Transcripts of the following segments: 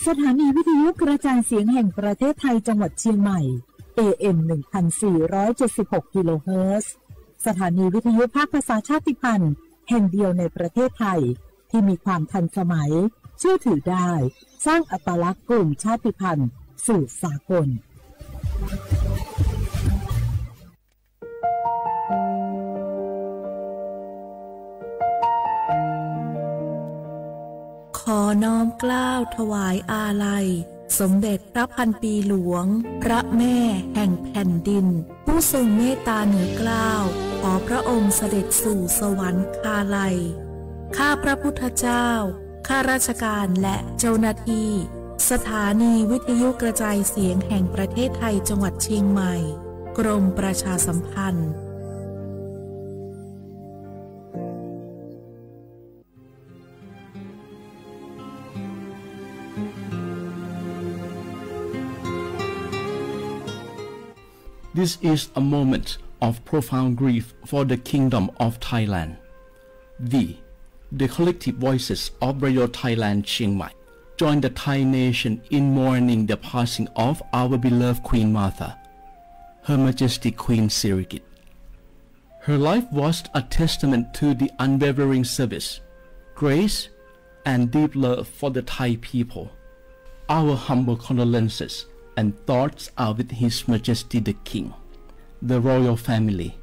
สถานีวิทยุกระจายเสียงแห่งประเทศไทยจังหวัดเชียงใหม่ เอ เอ็ม หนึ่งพันสี่ร้อยเจ็ดสิบหก กิโลเฮิรตซ์ สถานีวิทยุภาคภาษาชาติพันธุ์แห่งเดียวในประเทศไทย ที่มีความทันสมัย เชื่อถือได้ สร้างอัตลักษณ์กลุ่มชาติพันธุ์สู่สากล ขอน้อมเกล้าถวายอาลัย สมเด็จพระพันปีหลวง พระแม่แห่งแผ่นดิน ผู้ทรงเมตตาเหนือเกล้า ขอพระองค์เสด็จสู่สวรรคาลัย ข้าพระพุทธเจ้า ข้าราชการและเจ้าหน้าที่ สถานีวิทยุกระจายเสียงแห่งประเทศไทยจังหวัดเชียงใหม่ กรมประชาสัมพันธ์ This is a moment of profound grief for the Kingdom of Thailand. We, the collective voices of Radio Thailand Chiang Mai, join the Thai nation in mourning the passing of our beloved Queen Mother, Her Majesty Queen Sirikit. Her life was a testament to the unwavering service, grace, and deep love for the Thai people. Our humble condolences and thoughts are with His Majesty the King, the royal family,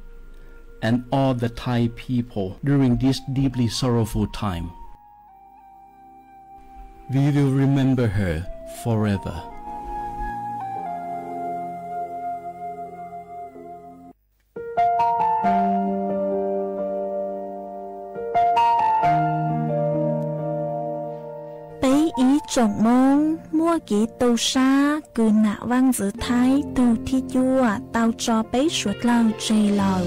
and all the Thai people during this deeply sorrowful time. We will remember her forever. Peb ib tsoom Hmoob muaj kev tu sab kws nam Vaaj Ntxwv Thaib tug thib cuaj tau tso peb suav dlawg tseg lawm.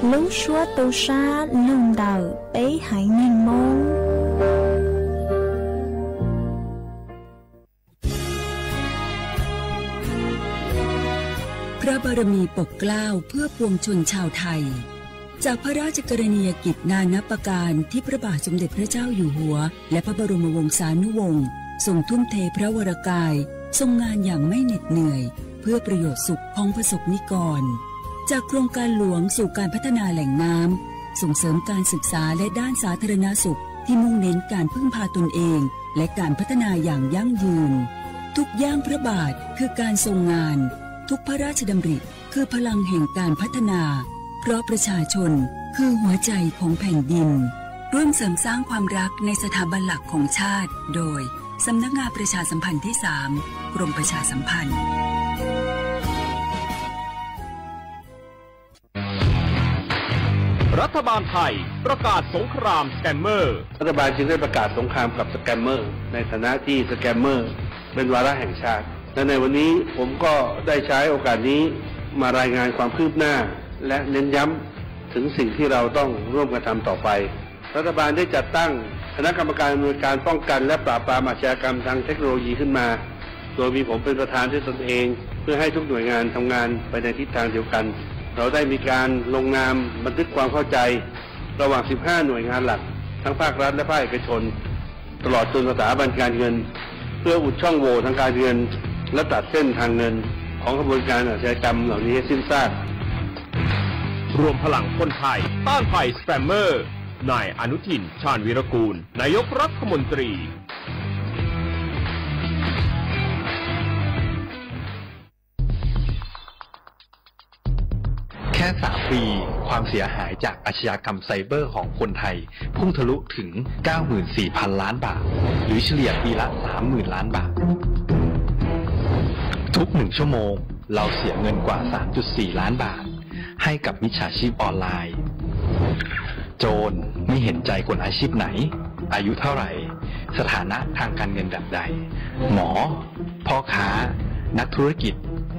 Lub suab tu sab lug ntawm peb haiv neeg Moob. พระบารมีปกเกล้าเพื่อปวงชนชาวไทย จากพระราชกรณียกิจนานับประการที่พระบาทสมเด็จพระเจ้าอยู่หัว และพระบรมวงศานุวงศ์ทรงทุ่มเทพระวรกาย ทรงงานอย่างไม่เหน็ดเหนื่อย เพื่อประโยชน์สุขของประสบนิกร จากโครงการหลวงสู่การพัฒนาแหล่งน้ำ ส่งเสริมการศึกษาและด้านสาธารณสุขที่มุ่งเน้นการพึ่งพาตนเอง และการพัฒนาอย่างยั่งยืน ทุกย่างพระบาทคือการทรงงาน ทุกพระราชดำริคือพลังแห่งการพัฒนา เพราะประชาชนคือหัวใจของแผ่นดิน ร่วมเสริมสร้างความรักในสถาบันหลักของชาติ โดย สำนักงานประชาสัมพันธ์ที่สาม กรมประชาสัมพันธ์ รัฐบาลไทยประกาศสงครามสแกมเมอร์ รัฐบาลจึงได้ประกาศสงครามกับสแกมเมอร์ ในฐานะที่สแกมเมอร์เป็นวาระแห่งชาติ และในวันนี้ผมก็ได้ใช้โอกาสนี้มารายงานความคืบหน้า และเน้นย้ำถึงสิ่งที่เราต้องร่วมกันทำต่อไป รัฐบาลได้จัดตั้งคณะกรรมการอำนวยการป้องกันและปราบปรามอาชญากรรมทางเทคโนโลยีขึ้นมา โดยมีผมเป็นประธานด้วยตนเอง เพื่อให้ทุกหน่วยงานทำงานไปในทิศทางเดียวกัน เราได้มีการลงนามบันทึกความเข้าใจ ระหว่าง สิบห้า หน่วยงานหลัก ทั้งภาครัฐและภาคเอกชน ตลอดจนสถาบันการเงิน เพื่ออุดช่องโหว่ทางการเงิน และตัดเส้นทางเงิน ของขบวนการอาชญากรรมเหล่านี้ให้สิ้นซาก รวมพลังคนไทยต้านภัยสแกมเมอร์ นายอนุทิน ชาญวีรกูล นายกรัฐมนตรี แค่ สาม ปี ความเสียหายจากอาชญากรรมไซเบอร์ของคนไทย พุ่งทะลุถึง เก้าหมื่นสี่พัน ล้านบาท หรือเฉลี่ยปีละ สามหมื่น ล้านบาท ทุกหนึ่งชั่วโมง เราเสียเงินกว่า สามจุดสี่ ล้านบาท ให้กับมิจฉาชีพออนไลน์ โจรไม่เห็นใจคนอาชีพไหน อายุเท่าไหร่ สถานะทางการเงินแบบใด หมอ พ่อค้า นักธุรกิจ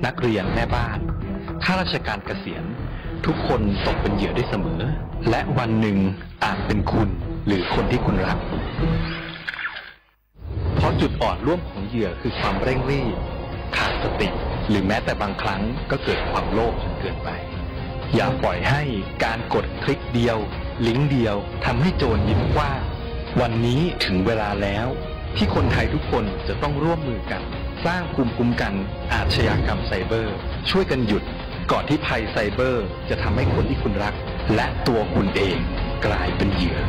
นักเรียน แม่บ้าน ข้าราชการเกษียณ ทุกคนตกเป็นเหยื่อได้เสมอ และวันหนึ่งอาจเป็นคุณ หรือคนที่คุณรัก เพราะจุดอ่อนร่วมของเหยื่อคือความเร่งรีบ ขาดสติ หรือแม้แต่บางครั้งก็เกิดความโลภจนเกินไป อย่าปล่อยให้การกดคลิกเดียว ลิงก์เดียวทำให้โจรยิ้มกว้าง วันนี้ถึงเวลาแล้วที่คนไทยทุกคนจะต้องร่วมมือกัน สร้างภูมิคุ้มกันอาชญากรรมไซเบอร์ ช่วยกันหยุดก่อนที่ภัยไซเบอร์จะทำให้คนที่คุณรัก และตัวคุณเองกลายเป็นเหยื่อ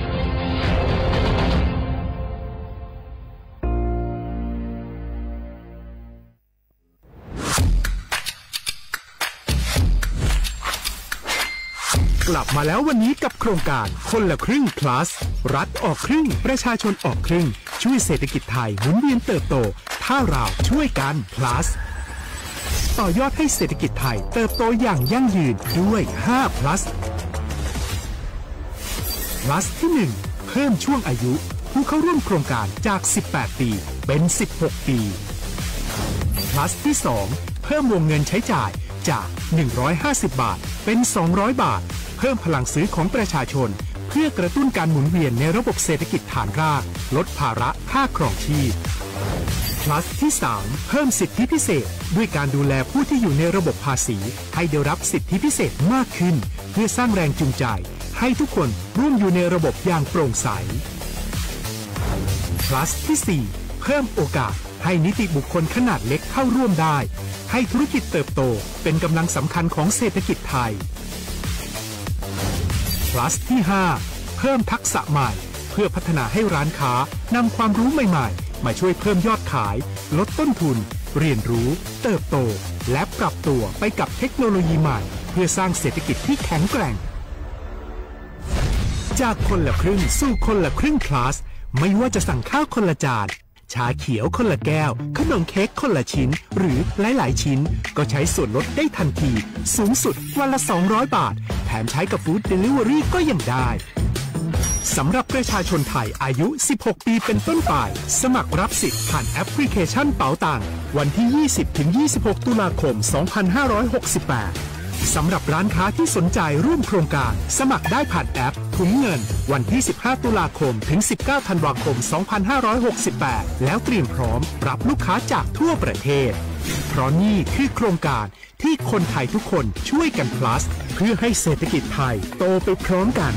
กลับมาแล้ววันนี้กับโครงการคนละครึ่ง plus รัฐออกครึ่ง ประชาชนออกครึ่ง ช่วยเศรษฐกิจไทยหมุนเวียนเติบโต ถ้าเราช่วยกัน plus ต่อยอดให้เศรษฐกิจไทยเติบโตอย่างยั่งยืนด้วย ห้า plus plus ที่ หนึ่ง เพิ่มช่วงอายุผู้เข้าร่วมโครงการจาก สิบแปด ปี เป็น สิบหก ปี plus ที่ สอง เพิ่มวงเงินใช้จ่ายจาก หนึ่งร้อยห้าสิบ บาท เป็น สองร้อย บาท เพิ่มพลังซื้อของประชาชน เพื่อกระตุ้นการหมุนเวียนในระบบเศรษฐกิจฐานราก ลดภาระค่าครองชีพ plus ที่ สาม เพิ่มสิทธิพิเศษ ด้วยการดูแลผู้ที่อยู่ในระบบภาษี ให้ได้รับสิทธิพิเศษมากขึ้น เพื่อสร้างแรงจูงใจ ให้ทุกคนร่วมอยู่ในระบบอย่างโปร่งใส plus ที่ สี่ เพิ่มโอกาสให้นิติบุคคลขนาดเล็กเข้าร่วมได้ ให้ธุรกิจเติบโตเป็นกำลังสำคัญของเศรษฐกิจไทย plus ที่ ห้า เพิ่มทักษะใหม่ เพื่อพัฒนาให้ร้านค้านำความรู้ใหม่ๆ มาช่วยเพิ่มยอดขาย ลดต้นทุน เรียนรู้ เติบโต และปรับตัวไปกับเทคโนโลยีใหม่ เพื่อสร้างเศรษฐกิจที่แข็งแกร่ง จากคนละครึ่งสู่คนละครึ่ง plus ไม่ว่าจะสั่งข้าวคนละจาน ชาเขียวคนละแก้ว ขนมเค้กคนละชิ้น หรือหลายๆ ชิ้น ก็ใช้ส่วนลดได้ทันที สูงสุดวันละ สองร้อย บาท แถมใช้กับ Food Delivery ก็ยังได้ สำหรับประชาชนไทยอายุ สิบหก ปีเป็นต้นไป สมัครรับสิทธิ์ผ่านแอปพลิเคชันเป๋าตัง วันที่ ยี่สิบ ถึง ยี่สิบหก ตุลาคม สองพันห้าร้อยหกสิบแปด สำหรับร้านค้าที่สนใจร่วมโครงการ สมัครได้ผ่านแอปถุงเงิน วันที่ สิบห้า ตุลาคม ถึง สิบเก้า ธันวาคม สองพันห้าร้อยหกสิบแปด แล้วเตรียมพร้อมรับลูกค้าจากทั่วประเทศ เพราะนี่คือโครงการที่คนไทยทุกคนช่วยกัน plus เพื่อให้เศรษฐกิจไทยโตไปพร้อมกัน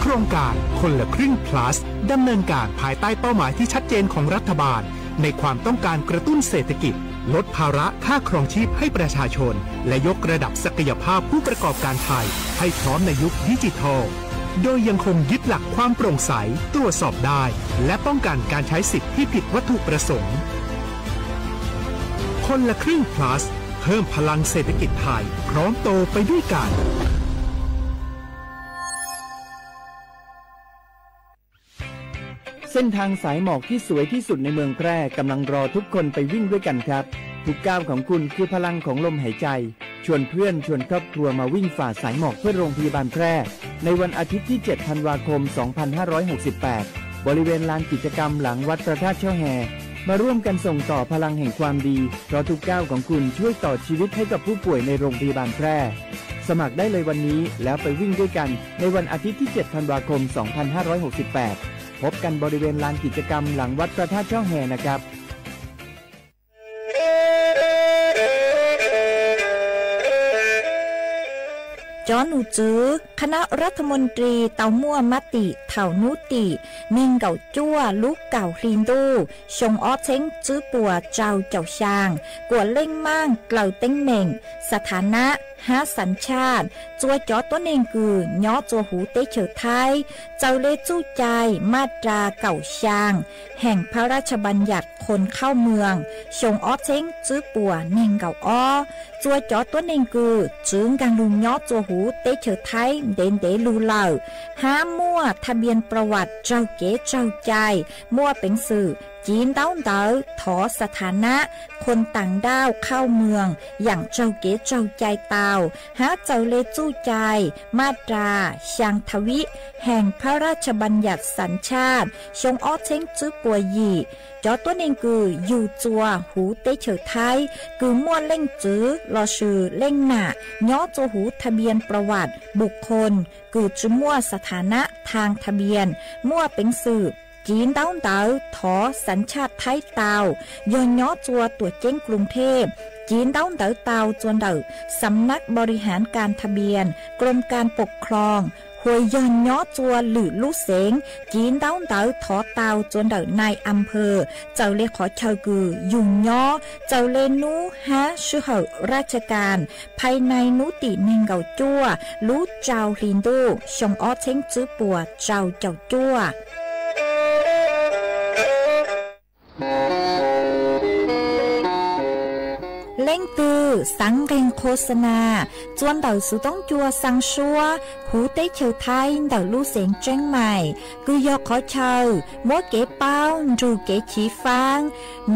โครงการคนละครึ่ง plus ดำเนินการภายใต้เป้าหมายที่ชัดเจนของรัฐบาล ในความต้องการกระตุ้นเศรษฐกิจ ลดภาระค่าครองชีพให้ประชาชน และยกระดับศักยภาพผู้ประกอบการไทย ให้พร้อมในยุคดิจิทัล โดยยังคงยึดหลักความโปร่งใส ตรวจสอบได้ และป้องกันการใช้สิทธิ์ที่ผิดวัตถุประสงค์ คนละครึ่ง plus เพิ่มพลังเศรษฐกิจไทย พร้อมโตไปด้วยกัน เส้นทางสายหมอกที่สวยที่สุดในเมืองแพร่กำลังรอทุกคนไปวิ่งด้วยกันครับ ทุกก้าวของคุณคือพลังของลมหายใจ ชวนเพื่อนชวนครอบครัวมาวิ่งฝ่าสายหมอกเพื่อโรงพยาบาลแพร่ ในวันอาทิตย์ที่ เจ็ด ธันวาคม สองพันห้าร้อยหกสิบแปด บริเวณลานกิจกรรมหลังวัดพระธาตุช่อแฮ มาร่วมกันส่งต่อพลังแห่งความดี เพราะทุกก้าวของคุณช่วยต่อชีวิตให้กับผู้ป่วยในโรงพยาบาลแพร่ สมัครได้เลยวันนี้แล้วไปวิ่งด้วยกันในวันอาทิตย์ที่ เจ็ด ธันวาคม สองพันห้าร้อยหกสิบแปด พบกันบริเวณลานกิจกรรมหลังวัดพระธาตุช่อแฮนะครับ Cov num tswv คณะรัฐมนตรี tau muaj mab tim thaum hnub tim nees nkaum cuaj lub kaum hli ntuj xyoo ob txheeb tswb puas rau caum xyaa, kuam leej maaj dlaws teeb meem, สถานะ hab สัญชาติ txua cov tuab neeg kws nyob txua huv teb chaws Thaib, txawm le txuj cai maj ras kaum xyaa แห่งพระราชบัญญัติคนเข้าเมือง xyoo ob txheeb tswb puas nees nkaum ob, txua cov tuab neeg kws txwv nkaag lug nyob txua huv teb chaws Thaib ntev ntev lug lawm, hab muaj ทะเบียนประวัติ raug kev raug cai, muaj peev xwm civ ntaub ntawv thov สถานะ คนต่างด้าวเข้าเมือง yaam raug kev raug cai tau, hab txawm le txuj cai maj ras xyaa ทวีต แห่งพระราชบัญญัติสัญชาติ xyoo ob txheeb tswb puas yim, cov tuab neeg kws yug txua huv teb chaws Thaib kws muaj leej txwv lossis leej nam nyob txua huv ทะเบียนประวัติ บุคคล kws tsi muaj สถานะ ทางทะเบียน, muaj peev xwm civ ntaub ntawv thov สัญชาติ Thaib tau, yog nyob txua tuam ceeb กรุงเทพ ceeb civ ntaub ntawv tau txua ntawm Xam nab Bori Hav Kas Thas Npias, Krom Kas Pom Khloos, hua yog nyob txua lwm lub xeev, civ ntaub ntawv thov tau txua ntawm nais a phawj, txawm le qhov chaw kws yug nyob, txawm le nub hab sij hawm raj tsha kas, phais nais nub tim neeg nkaum cuaj lub rau hli ntuj xyoo ob txheeb tsib puas rau caum cuaj. Leej twg xaav nqeeg qho xa nas, txua ntawm xuv toob cua xaa suab huv teb chaws Thaib ntawm lub xeev Tseeb Maim, kws yog qhov chaw muab kev paub nrug kev chiv faab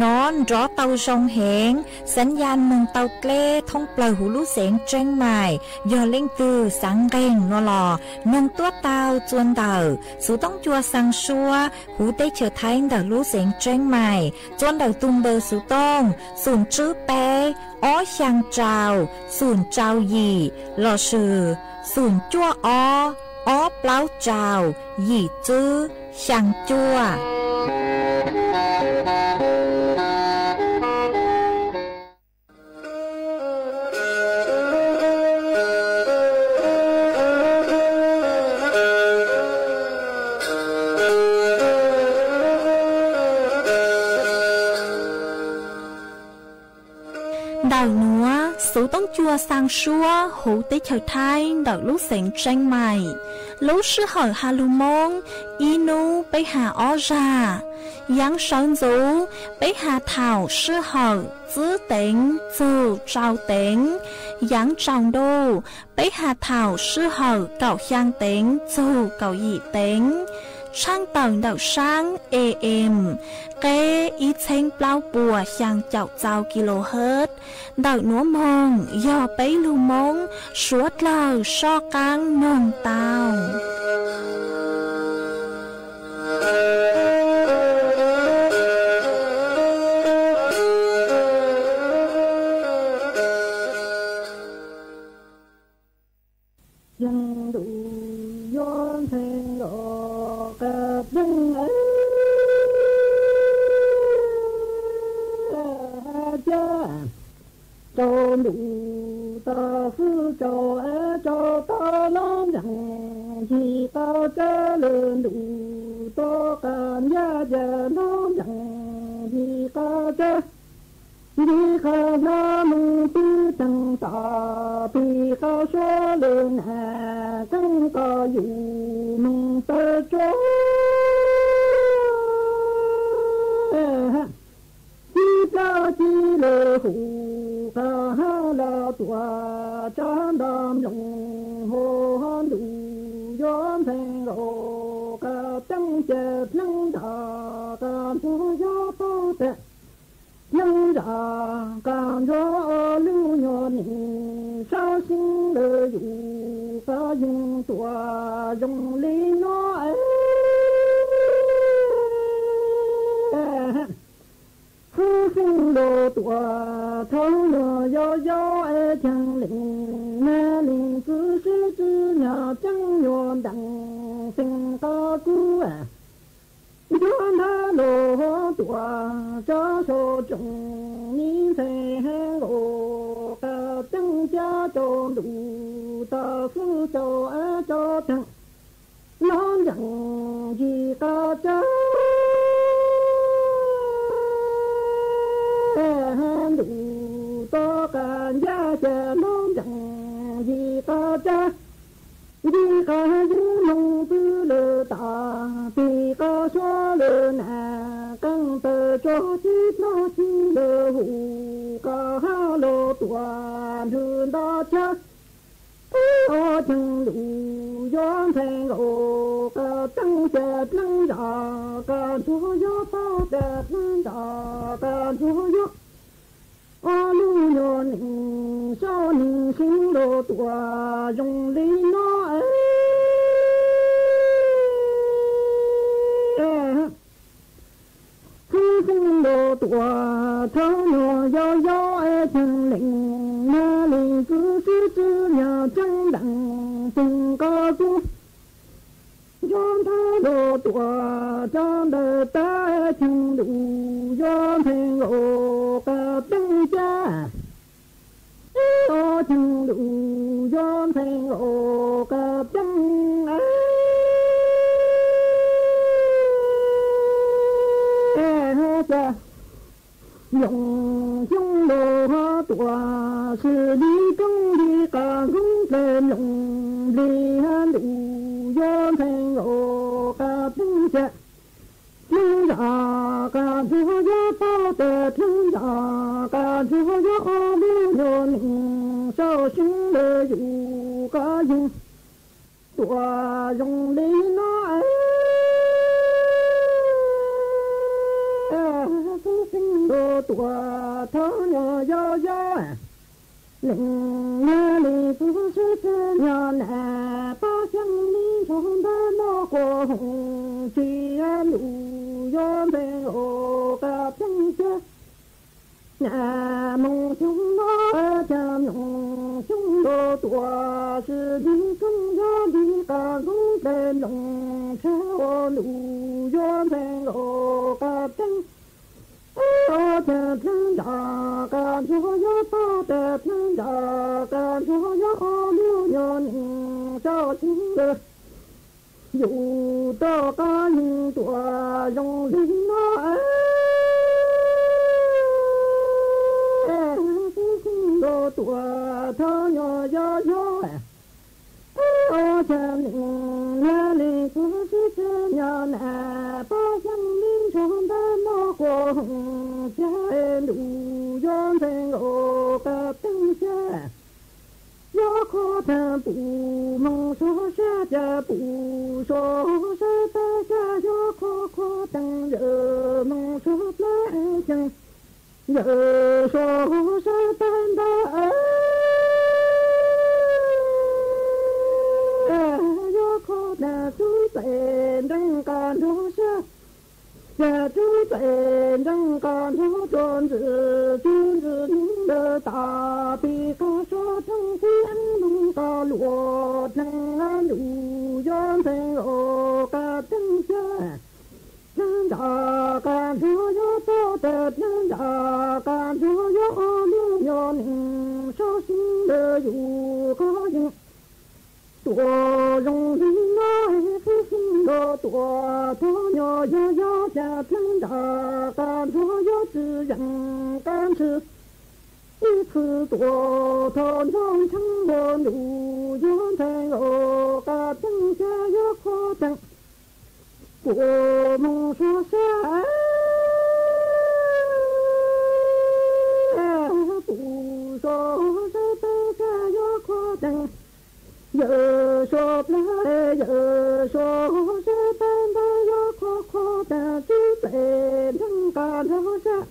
nov nrov tau zoo heev, xaav ya noog tau dleb thoob plawg huv lub xeev Tseeb Maim. Yog leej twg xaav nqeeg no los noog tuab tau txua ntawm xuv toob cua xaa suab huv teb chaws Thaib ntawm lub xeev Tseeb Maim, txua ntawm tug npawb xuv tooj xum tswb peb ob xyaa rau xum rau yim lossis xum cuaj ob ob plaub rau yim tswb xyaa cuaj. Ntawm nuav xuv toob cua xaa suab huv teb chaws Thaib ntawm lub xeev Tseeb Maim, lub sij hawm has lug Moob ib nub peb has ob zag. Yaav sawv ntxuv peb has thaum sij hawm tsib teev txug rau teev. Yaav tsaus ntuj peb has thaum sij hawm kaum xyaa teev txug kaum yim teev. Tshaaj tawm ntawm saab A M qeb ib txheeb plaub puas xyaa caum txau kilohertz. Ntawm nuav moog yog peb lug Moob suav dlawg soj qaab noog tau. Yeej ntuj yuav ntxhee nkaus qab yeej, tsaus ntuj tau xwb tsaus, tsaus tau noob nceeg yig qab tsab, lwm ntuj tuaj qab ncaj ces noob nceeg yig qab tsab. Yig qab ncaj moog pib teeg tas, pib qab suab lwm nam keeb koj yug moog tawm tsuag. Ci plaub ci lwm hu qab hab los tuaj, tsab nta nploog hu ntuj yuav ntxhee nkaus qab teeb, ces dleeb nrag qab ntsuag yuav paub tas, dleeb nrag qab ntsuag ob lub nyuag neej sab xeeb lawm yug qab yeej tuaj zoo li no es. Xwb xeeb los tuaj thaum nyuag yau yau es cheem leej, nab leej txwv sib txwv nyag ceeb nyuag ntees xeeb qab kub. Yuav ntab los tuaj tsab sau tsoom mi ntxhee heev nkaus qab teeb, cab tsaus ntuj tau xwb tsaus, tsaus teeg noob nceeg yig qab tsab. Ntuj tuaj qab ncaj ces noob nceeg yig qab tsab. Yig qab yeeb moog pwb lwm tas, pib qab suab lwm nam keeb, tawm tsuag ci plaub ci lwm hu qab hab los tuaj nrug nta tshab. Ob cheem ntuj yuav ntxhee nkaus qab teeb, ces dleeb nrag qab ntsuag yuav paub tas, dleeb nrag qab ntsuag yuav. Ob lub nyuag neej sab neej xeeb los tuaj zoo li no es. Xwb xeeb los tuaj thaum nyuag yau yau es cheem leej, nab leej txwv sib txwv nyag ceeb ntees xeeb qab kub. Yuav ntab los tuaj tsab ntawm tab, cheem ntuj yuav ntxhee nkaus qab teeb cab. Ntuj yuav ntxhee nkaus qab teeb, cas mloog xyoob ntuj tuaj, sis li roob li qab nkoog dlej mloog nplig, ntuj yuav ntxhee nkaus qab teeb, cas dleej zaj qab ntsuag yuav tau tes, dleej zaj qab ntsuag yuav ua lub nyuag neej sau xyoob ntawd yus qab yeej tuaj zoo li no. Xwb xeeb ntuj tuaj thov nyo yog yog, neeg nyob li xwb sib txawj nyo na, pab xyeej li nrog ntawd mog quas hoom tsis, ntuj yuav ntxhee nkaus qab teeb, cas na moos xyoob no, cas mloog xyoob ntuj tuaj, sis li roob yog li qab nkoog dlej mloog tshaj, ua ntuj yuav ntxhee nkaus qab teeb. Ua cas dleej zaj qab ntsuag yuav tau tes, dleej zaj qab ntsuag yuav ua lub nyuag neej sau xyoob ntawd yus rov qab yeej tuaj zoo li no. Xwb xeeb ntuj tuaj thov nyo yog yog, ua cas neeg nyob li xwb sib txawj nyo na, pab xyeej li nrog ntawd mog quas hoom tsis, ntuj yuav ntxhee nkaus qab teeb, cas yog kho tag pum moos suav sab, cas pum suav sab tab, cas yog kho kho tag yawm moos suav plab, cas yawm suav sab tab ntag, yog kho tag tub txais nreej qab nrog sab, cas tub txais nreej qab nrog rua ntxwg, tub ntxwg neeg ntawd tas pis qab sab, roob tib moos qab luam dleeg, ntuj yuav ntxhee nkaus qab teeb, cas dleej zaj qab nrog yuav tau tes, dleej zaj qab nrog yuav ua lub nyuag neej sau xyoob ntawd yus qab yeej tuaj zoo li no. Xwb xeeb ntuj tuaj thov nyo yog yog, cas dleej zaj qab nrog yuav tsis yeem qab ntshis, ib txhis tuaj thov nrog ntsheej ua, ntuj yuav ntxhee nkaus qab teeb, cas yog kho tag pum moos suav sab, pum suav sab tab, cas yog kho tag yawm suav plab, yawm suav sab tab ntag, yog kho kho tag tub txais nreej qab nrog sab,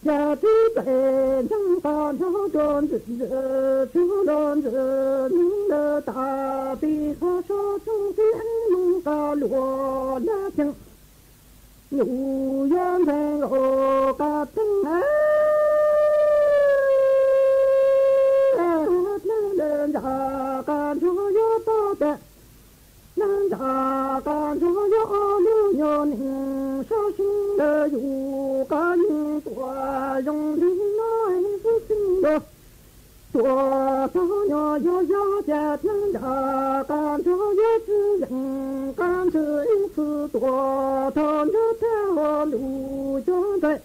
cas tub txais nreej qab nrog rua ntxwg, ntxwg tsuag rua ntxwg neeg ntawd tas pis qab sab, roob tib moos qab luam dab, cas ntuj yuav ntxhee nkaus qab teeb, dleej zaj qab nrog yuav tau tes, dleej zaj qab nrog yuav ua lub nyuag neej sau xyoob ntawd yus qab yeej tuaj zoo li no. Xwb xeeb ntuj tuaj thov nyo yog yog, cas dleej zaj qab nrog yuav tsis yeem qab ntshis, ib txhis tuaj thov nrog thab ua, ntuj yuav ntxhee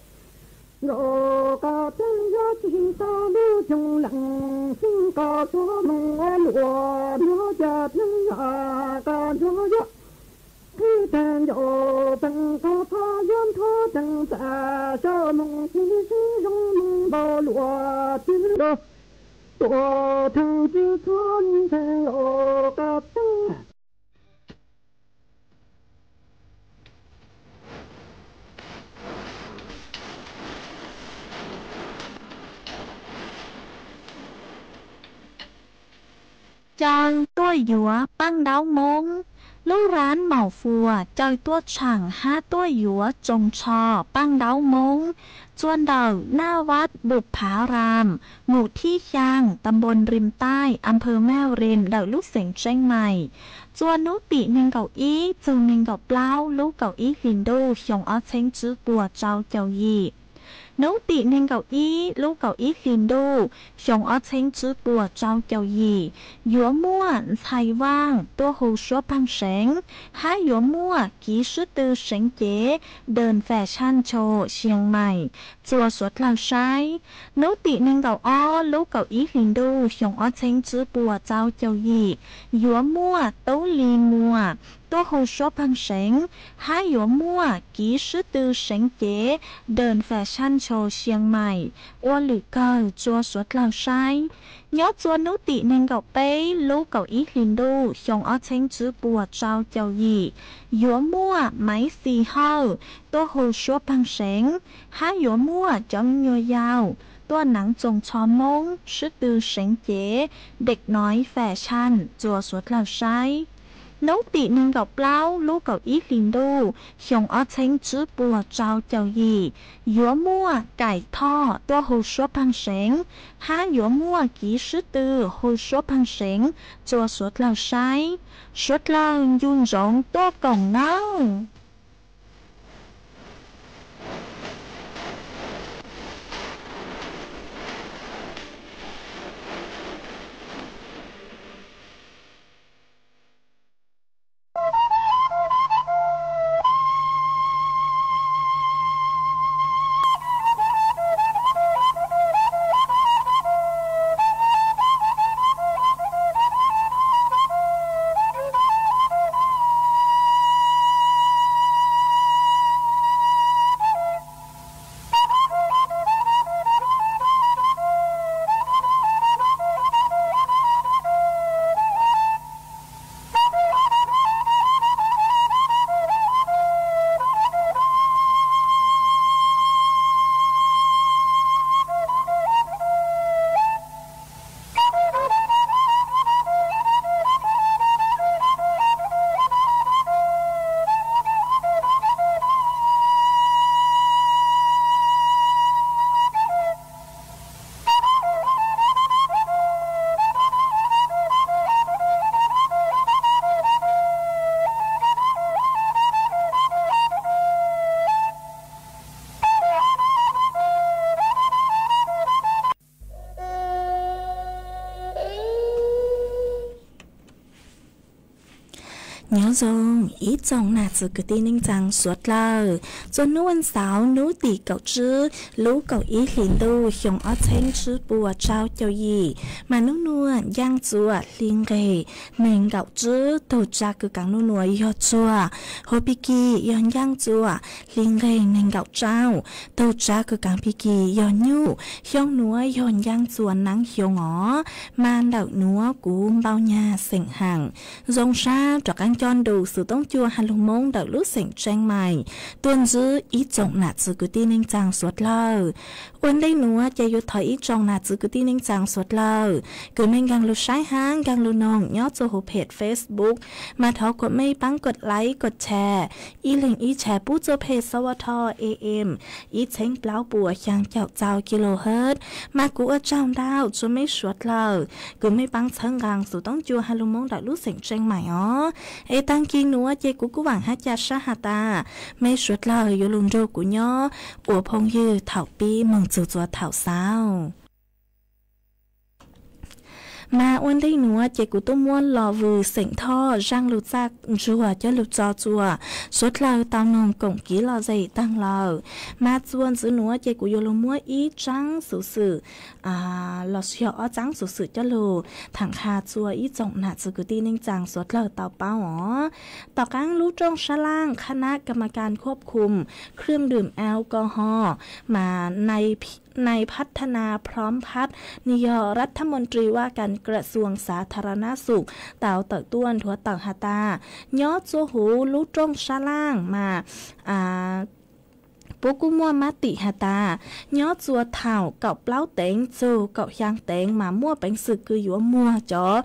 nkaus qab teeb, yog tsis tau lub xyoo leej xeeb qab suav moos ua luam nrog, cas dleej zaj qab nrog yuav qhib tag ncauj peem qab phab, yuav nrog teem txaj sau moos tib sib zoo moos npau luam tib nrog tuaj thov tsis txhua ntxhee nkaus qab teeb. Caw tuaj yuav Paj Ntaub Moob. Lub rab maum fuas caw tuaj tshaam hab tuaj yuav tsoos tsho Paj Ntaub Moob txua ntawm Naj Vaj Npum Phav Ram, mus thib xyaa, ta npoo Rim Taij, a phawv Maj Rim, ntawm lub xeev Tseeb Maim. Txua hnub tim nees nkaum ib txug nees nkaum plaub lub kaum ib hlis ntuj xyoo ob txheeb tsib puas rau caum yim. Hnub tim nees nkaum ib lub kaum ib hlis ntuj xyoo ob txheeb tsib puas rau caum yim, yuav muaj ntxhais vaaj tuaj hu suab pheej seev, hab yuav muaj kiv sib tw seev cev Đờn Fashion Show Siang Maim txua suav dlawg saib. Hnub tim nees nkaum ob lub kaum ib hlis ntuj xyoo ob txheeb tsib puas rau caum yim, yuav muaj Tub Lis Muas tuaj hu suab pheej seev, hab yuav muaj kiv sib tw seev cev Đờn Fashion Show Siang Maim ua lwm kawg txua suav dlawg saib. Nyob txua hnub tim nees nkaum peb lub kaum ib hlis ntuj xyoo ob txheeb tsib puas rau caum yim, yuav muaj Maiv Xis Hawj tuaj hu suab pheej seev, hab yuav muaj cov me nyuam yaus tuaj hnav txoos txho Moob sib tw seev cev Dak Noiv Fashion txua suav dlawg saib. Hnub tim nees nkaum plaub lub kaum ib hlis ntuj xyoo ob txheeb tsib puas rau caum yim, yuav muaj Kaim Thoj tuaj hu suab pheej seev, hab yuav muaj kiv sib tw hu suab pheej seev txua suav dlawg saib. Suav dlawg ncu ntsoov tuaj koom nawb. Nyob zoo ib tsoom nam txiv kwv tij neej tsaa suav dlawg, txug hnub vas xauv hnub tim kaum tsib lub kaum ib hlis ntuj xyoo ob txheeb tsib puas rau caum yim, mas nub nuav ncaaj txuas hli nqeg neeg nkaum tsib, tug tsa kws kaav nub nuav yog txuas huv Pig Kig yog ncaaj txuas hli nqeg neeg nkaum rau, tug tsa kws kaav Pig Kig yog nyuj, xyoo nuav yog ncaaj txuas naav xyoo os, mas ntawm nuav kuv npau nyag xeem haam. Zoo sab rov qaab coj nrug xuv toob cua has lug Moob ntawm lub xeem Tseeb Maim tuaj ntsib ib tsoom nam txiv kwv tij neej tsaa suav dlawg. Ua ntej nuav ces yuav thov ib tsoom nam txiv kwv tij neej tsaa suav dlawg kws mej nkaag lug saib hab nkaag lug noog nyob txug huv peg Facebook, mas thov kuas mej paab kod like kod share, ib leeg ib share pub txug peg S W T A M ib txheeb plaub puas xyaa caum rau kilohertz. Mas kuv ua tsaug ntau txug mej suav dlawg kws mej paab txhawb nqaa xuv toob cua has lug Moob ntawm lub xeem Tseeb Maim os. Es taag kig nuav ces kuv kuj vaam hab ca sab has tas mej suav dlawg yuav lug nrug kuv nyob ua phooj ywg thaum pib moog txug txua thaum xaus. Mas ua ntej nuav ces kuv tub muab Los Vws xeem Thoj zaaj lug txaj ntsuag coj lug tso txuas suav dlawg tau noog koom kiv lom zem taag lawm. Mas txuas ntxiv nuav ces kuv yuav lug muab ib tsaab xuv xwm los yog ob tsaab xuv xwm coj lug thaam qha txua ib tsoom nam txiv kwv tij neej tsaa suav dlawg tau paub os. Tom qaab lub rooj sab laaj คณะกรรมการควบคุมเครื่องดื่มแอลกอฮอล์ masนายพัฒนา พร้อมพัฒน์ nwg yog รัฐมนตรีว่าการกระทรวงสาธารณสุข tau tawm tuaj nthuav tawm has tas, nyob txua huv lub rooj sab laaj mas puab kuj muaj mab tim has tas, nyob txua thaum kaum plaub teev txug kaum xyaa teev mas muaj peev xwm kws yuav muag cov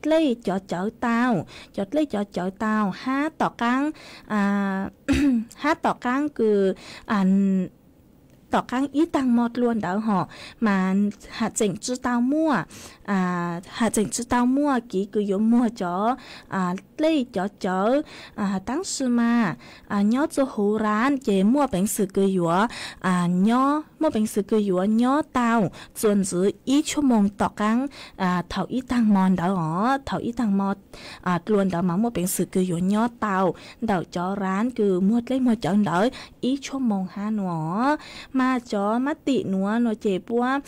dlej cov cawv tau, cov dlej cov cawv tau hab tom qaab, hab tom qaab kws tom qab ib tag hmo dlua ntawd hos, mas haj tseem tsi tau muaj, haj tseem tsi tau muaj kiv kws yuav muag cov dlej cov cawv, tab sis mas nyob txua huv rab ces muaj peev xwm kws yuav nyob, muaj peev xwm kws yuav nyob tau txuas ntxiv ib tshuaj moos tom qab thaum ib tag hmo ntawd os. Thaum ib tag hmo dlua ntawd mas muaj peev xwm kws yuav nyob tau ntawm cov rab kws muag dlej muag cawv ntawd ib tshuaj moos hab nua. Mas cov mab tim nuav nua ces puab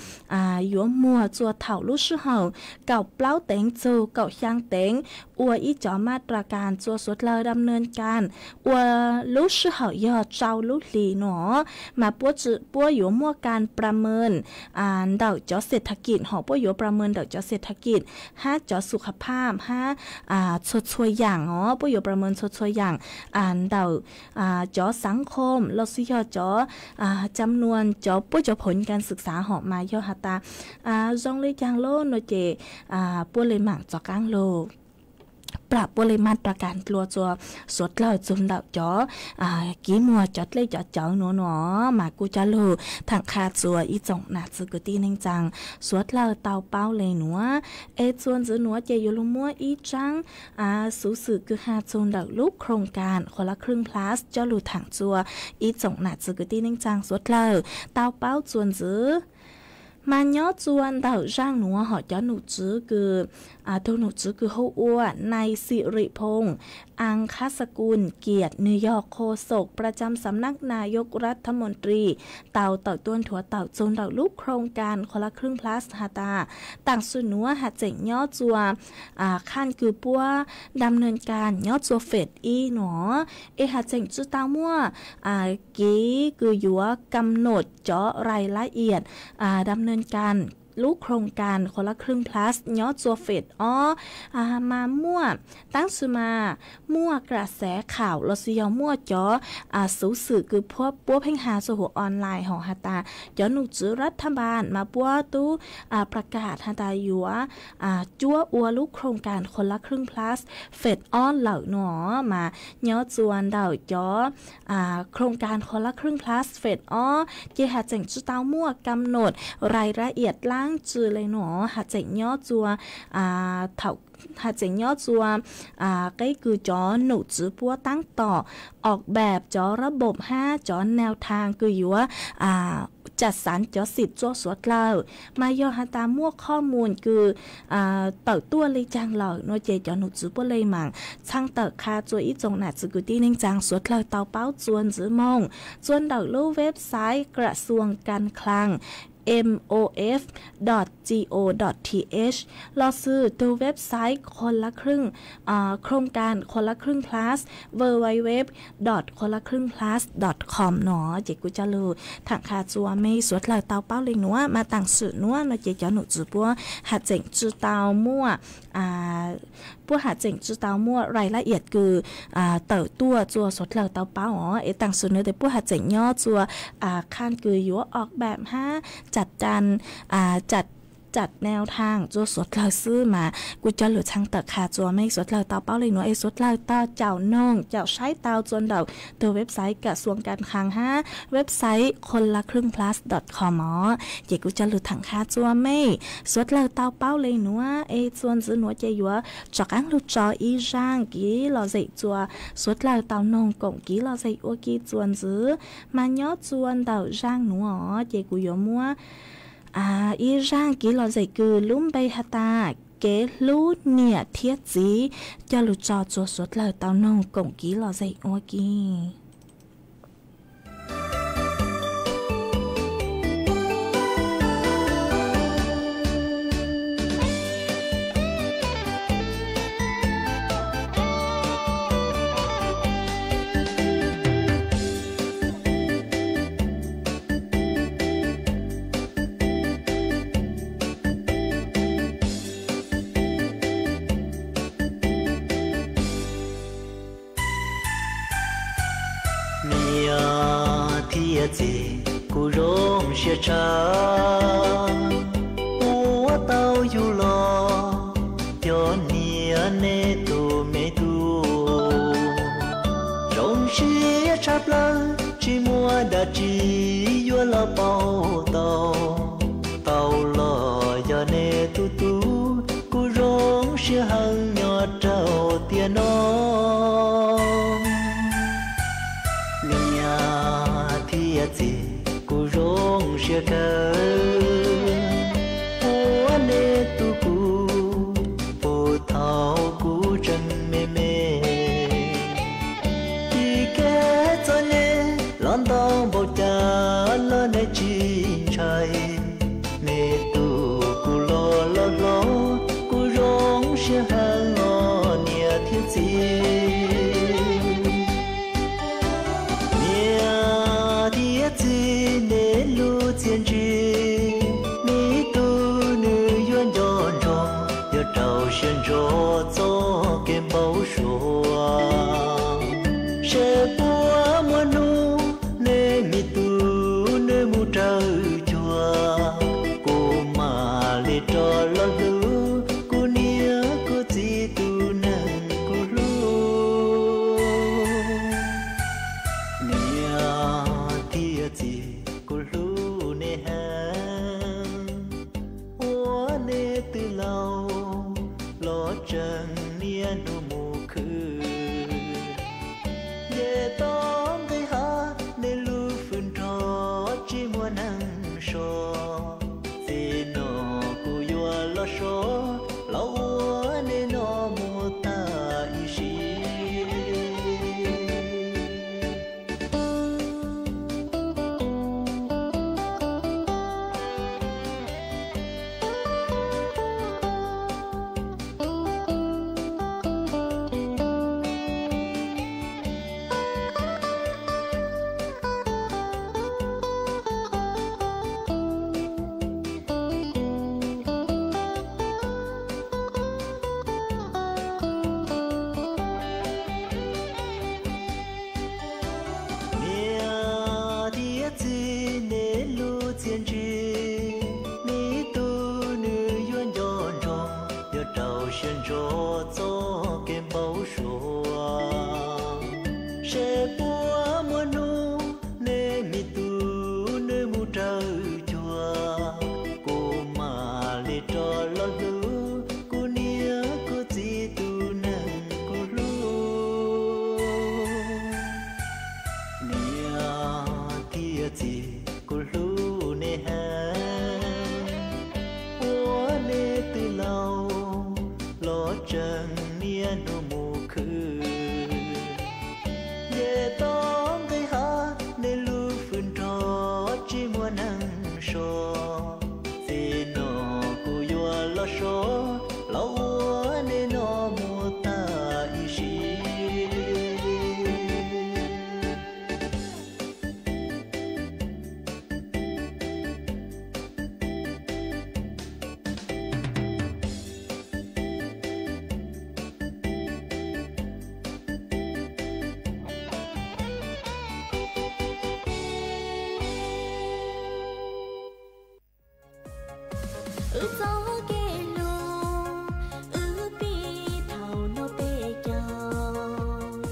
yuav muag txua thaum lub sij hawm kaum plaub teev txug kaum xyaa teev, ua ib cov maj ras kas txua suav dlawg dam neeg kas, ua lub sij hawm yog rau lub hlis nua. Mas puab yuav muaj kas pras mees ntawm cov xet thas kis hos, puab yuav pras mees ntawm cov xet thas kis hab cov xu khas phaj hab txhua txhua yaam os, puab yuav pras mees txhua txhua yaam ntawm cov xaav khom los sis yog cov cam nuas cov puab cov phoov kas xwm xav hos mas yog has tas zoo le caag lub nua ces puab le maam txov qaab lug plam puab le maj ras kas dlua txua suav dlawg txug ntawm cov kiv muag cov dlej cov cawv nua nua. Mas kuj coj lug thaam qha txua ib tsoom nam txiv kwv tij neej tsaa suav dlawg tau paub le nuav. Es txua ntxiv nuav ces yuav lug muab ib tsaab xuv xwm kws has txug ntawm lub khoom kas Qhuas Laj Khwj Plus coj lug thaam txua ib tsoom nam txiv kwv tij neej tsaa suav dlawg tau paub txua ntxiv. Mas nyob txua ntawm zaaj nuav hom cov nom tswv kws, tug nom tswv kws hu ua Nais Xim Rim Phoom, Aas Khab Xa Kus Kiam, nwg yog Khos Xoos Pras Cam Xam Nab Nas Yos Ras Thas Moos Ris, tau tawm tuaj nthuav tawm txug ntawm lub khoom kas Qhuas Laj Khwj Plus has tas, taam sim nuav has tseem nyob txua khaj kws puab dam neeg kas nyob txua fem ib nua, es has tseem tsi tau muaj kiv kws yuav kam nom cov rais lab iam dam neeg kas lub khoom kas Qhuas Laj Khwj Plus nyob txua fem ob. Mas muaj, tab sis mas muaj kras xav khaum los sis yog muaj cov xuv xwm kws puab pheej has txua huv online hom has tas cov nom tswv ras thas npas mas puab tub pras kas has tas yuav cuab ua lub khoom kas Qhuas Laj Khwj Plus fem ob lawm nua. Mas nyob txua ntawm cov khoom kas Qhuas Laj Khwj Plus fem ob ces has tseem tsi tau muaj kam nom rais lab iam dlaab tsi le nua, has tseem nyob txua thaum, has tseem nyob txua qeb kws cov nom tswv puab taab tom, ua npaam cov rab npoom hab cov nav thaas kws yuav cam xaav cov xim txua suav dlawg. Mas yog has tas muaj qhov muag kws tawm tuaj le caag lawm nua ces cov nom tswv puab le maam txhaj tawm qha txua ib tsoom nam txiv kwv tij neej tsaa suav dlawg tau paub txua ntxiv moog txua ntawm lub website Kras Xuas Kas Khlaas, mof dot co dot th, los sis tug website Qhuas Laj Khwj, khoom kas Qhuas Laj Khwj Plus, www dot qhuas laj khwj plus dot com nua. Ces kuv coj lug thaam qha txua mej suav dlawg tau paub le nuav. Mas taam sim nuav nua ces cov nom tswv puab has tseem tsi tau muaj, puab has tseem tsi tau muaj rais lab iam kws tawm tuaj txua suav dlawg tau paub os. Es taam sim nuav tes puab has tseem nyob txua khaj kws yuav ua npaam hab cam, cam nav thaas txua suav dlawg xwb. Mas kuv coj lug txhaj tawm qha txua mej suav dlawg tau paub le nuav es suav dlawg tau caum noog caum saib tau txua ntawm tug website Kras Xuas Kas Khlaas hab website qhuas laj khwj plus dot com os. Ces kuv coj lug thaam qha txua mej suav dlawg tau paub le nuav es txua ntxiv nuav ces yuav rov qaab lug tso ib zaaj kiv lom zem txua suav dlawg tau noog koom kiv lom zem ua ke txua ntxiv. Mas nyob txua ntawm zaaj nuav ces kuv yuav muab ib zaaj kiv lom zem kws lub npe has tas kev hlub niam thiab txiv coj lug tso txua suav dlawg tau noog koom kiv lom zem ua ke. Niam thiab txiv kuj zoo siab tshaj, ua tau yug los cov niam nej tus me tub. Zoo siab tshaj plaws tsis muaj dab tsi yuav paub tau, tau los yog nej tus tub, kuv zoo siab heev nyob rau tiam no. Niam thiab txiv, kuv zoo siab kawg uas nej tu kuv puag thaum kuv tseem me me. Tib kev txom nyem los ntau npaum cas los nej tsis ntshai, nej tu kuv los loj hlob, kuv zoo siab heev os niam thiab txiv. Niam thiab txiv, nej lub txiaj ntsig, me tub nws yuav nco ntsoov, yuav rau siab ntso txoj kev npau suav. Seb puas muaj hnub nej me tub nws mus raws cuag, kuv mam li rov los hlub kuv niam kuv txiv tus neeg kuv hlub. Niam thiab txiv, kuv hlub nej heev uas nej twb laus los tseem niaj hnub mus khwv. Nce toj nqis hav nej lub fwm nrog tsis muaj neeg so. Txij no kuv yuav los so, los ua nej no mus tag ib sim. Niam thiab txiv, nej lub txiaj ntsig, me tub nws yuav nco ntsoov, yuav rau siab ntso txoj kev npau suav. Seb puas muaj hnub nej me tub nws mus raws cuag, kuv mam li rov los hlub kuv niam kuv txiv tus neeg kuv hlub. Niam thiab txiv, kuv hlub nej heev uas nej twb laus los tseem niaj hnub mus khwv. Nce toj nqis hav nej lub fwm nrog tsis muaj neeg so. Txij no kuv yuav los so, los ua nej no mus tag ib sim. Wb txoj kev hlub, wb pib thaum no peb caug.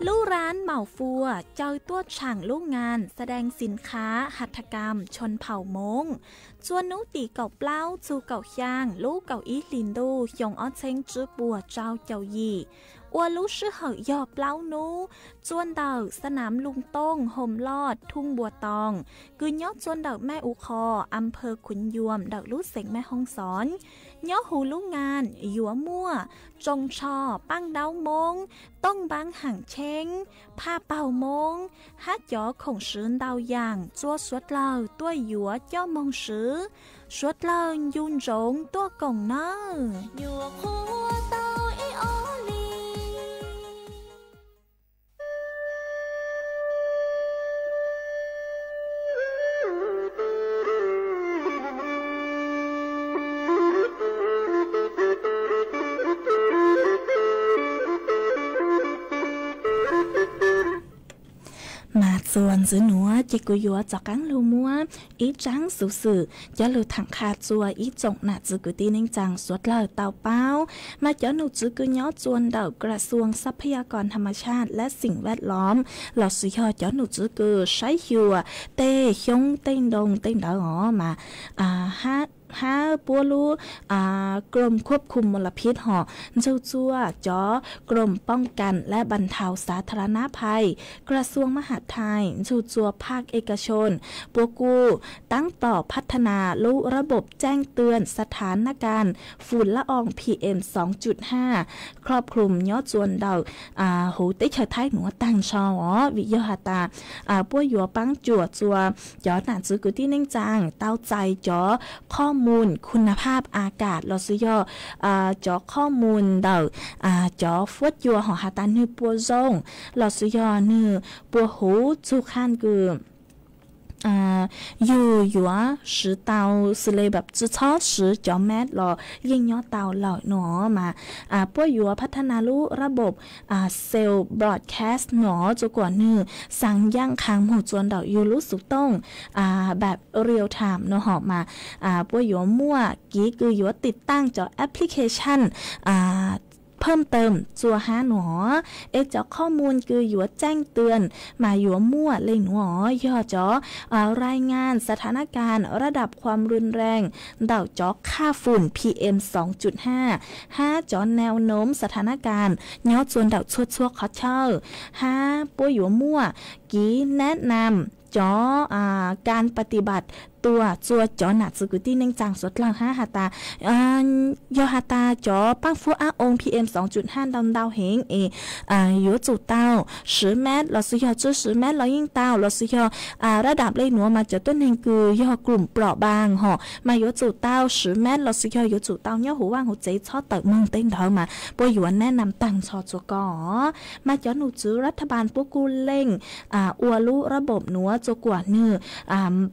Lub rab Maum Fua caw tuaj tshaam lub ngas xadees xim khav has thas kam tshooj phaum Moob. Txhua hnub tim kaum plaub txug kaum xyaa lub kaum ib hlis ntuj xyoo ob txheeb tsib puas rau caum yim, ua lub sij hawm yog plaub hnub, txua ntawm xab nam Looj Tooj, Hoom Loj, Thoob Npua Toos, kws nyob txua ntawm Mej U Qho, Amphaw Khuv Yuam ntawm lub xeev Mej Hoob Xoob. Nyob huv lub ngas yuav muaj tsoos tsho, paaj ntaub Moob, tooj npaab haam tsheeb, phaj paug Moob, hab cov khoom swv ntau yaam. Txua suav dlawg tuaj yuav coj moog swv, suav dlawg ncu ntsoov tuaj koom nawb. Nyuam qhuav tau ib ob hlis. Mas Txuas ntxiv nuav ces kuv yuav rov qaab lug muab ib tsaab xuv xwm cov lug thaam qha rua ib tsoom nam txwv kwv tij neej tsaa suav dlawg tau paub. Mas cov nom tswv kws nyob rua ntawm กระทรวงทรัพยากรธรรมชาติและสิ่งแวดล้อม lossis yog cov nom tswv kws saib xyuas tej xyoob tej ntoo tej ntawd os mas hab puab lub กรมควบคุมมลพิษ hos nrug rua cov กรมป้องกันและบรรเทาสาธารณภัย กระทรวงมหาดไทย nrug rua ภาคเอกชน puab kuj taab tom พัฒนา lub ระบบแจ้งเตือนสถานการณ์ฝุ่นละออง พีเอ็ม สองจุดห้า ครอบคลุม nyob rua ntawm huv teb chaws Thaib nuav taag nrho os. Vim yog has tas puab yuav paab cuam rua cov nam txwv kwv tij neej tsaa tau txais cov qhov muj คุณภาพอากาศ lossis yog cov qhov muj ntawm cov fuab cua hos has tas nwg puas zoo lossis yog nwg puas huv txug qhaj kws yug yuav swv tau xws le tsi txhob swv cov mask los yeej nyob tau lawm no mas puab yuav พัฒนา lub ระบบ cell broadcast no rua kuas nwg xaa yaaj qha moog rua ntawm yug lub xuv tooj แบบ real time no hos mas puab yuav muaj kev kws yuav tiv taaj cov application เพิ่มเติม rua hab no hos es cov qhov muj kws yuav แจ้งเตือน mas yuav muaj le nuav os, yog cov รายงานสถานการณ์ระดับความรุนแรง ntawm cov qhaj funm พีเอ็ม สองจุดห้า hab cov แนวโน้ม สถานการณ์ nyob rua ntawm txhua txhua qhov chaw, hab puab yuav muaj kev แนะนำ cov การปฏิบัติตัว rua cov nam txwv kwv tij neej tsaa suav dlawg hab has tas yog has tas cov paaj fuab ab oo พีเอ็ม สองจุดห้า ntau ntau heev es yuav tsum tau swv mask lossis yog tsi swv mask los yeej tau lossis yog ระดับ le nuav mas cov tuab neeg kws yog กลุ่มเปราะบาง hos mas yuav tsum tau swv mask lossis yog yuav tsum tau nyob huv vaaj huv tsev txhob tawm moog tej ntawd mas puab yuav แนะนำ taag nrho rua koj. Mas cov nom tswv รัฐบาล puab kuj leej ua lub ระบบ nuav rua kuas nwg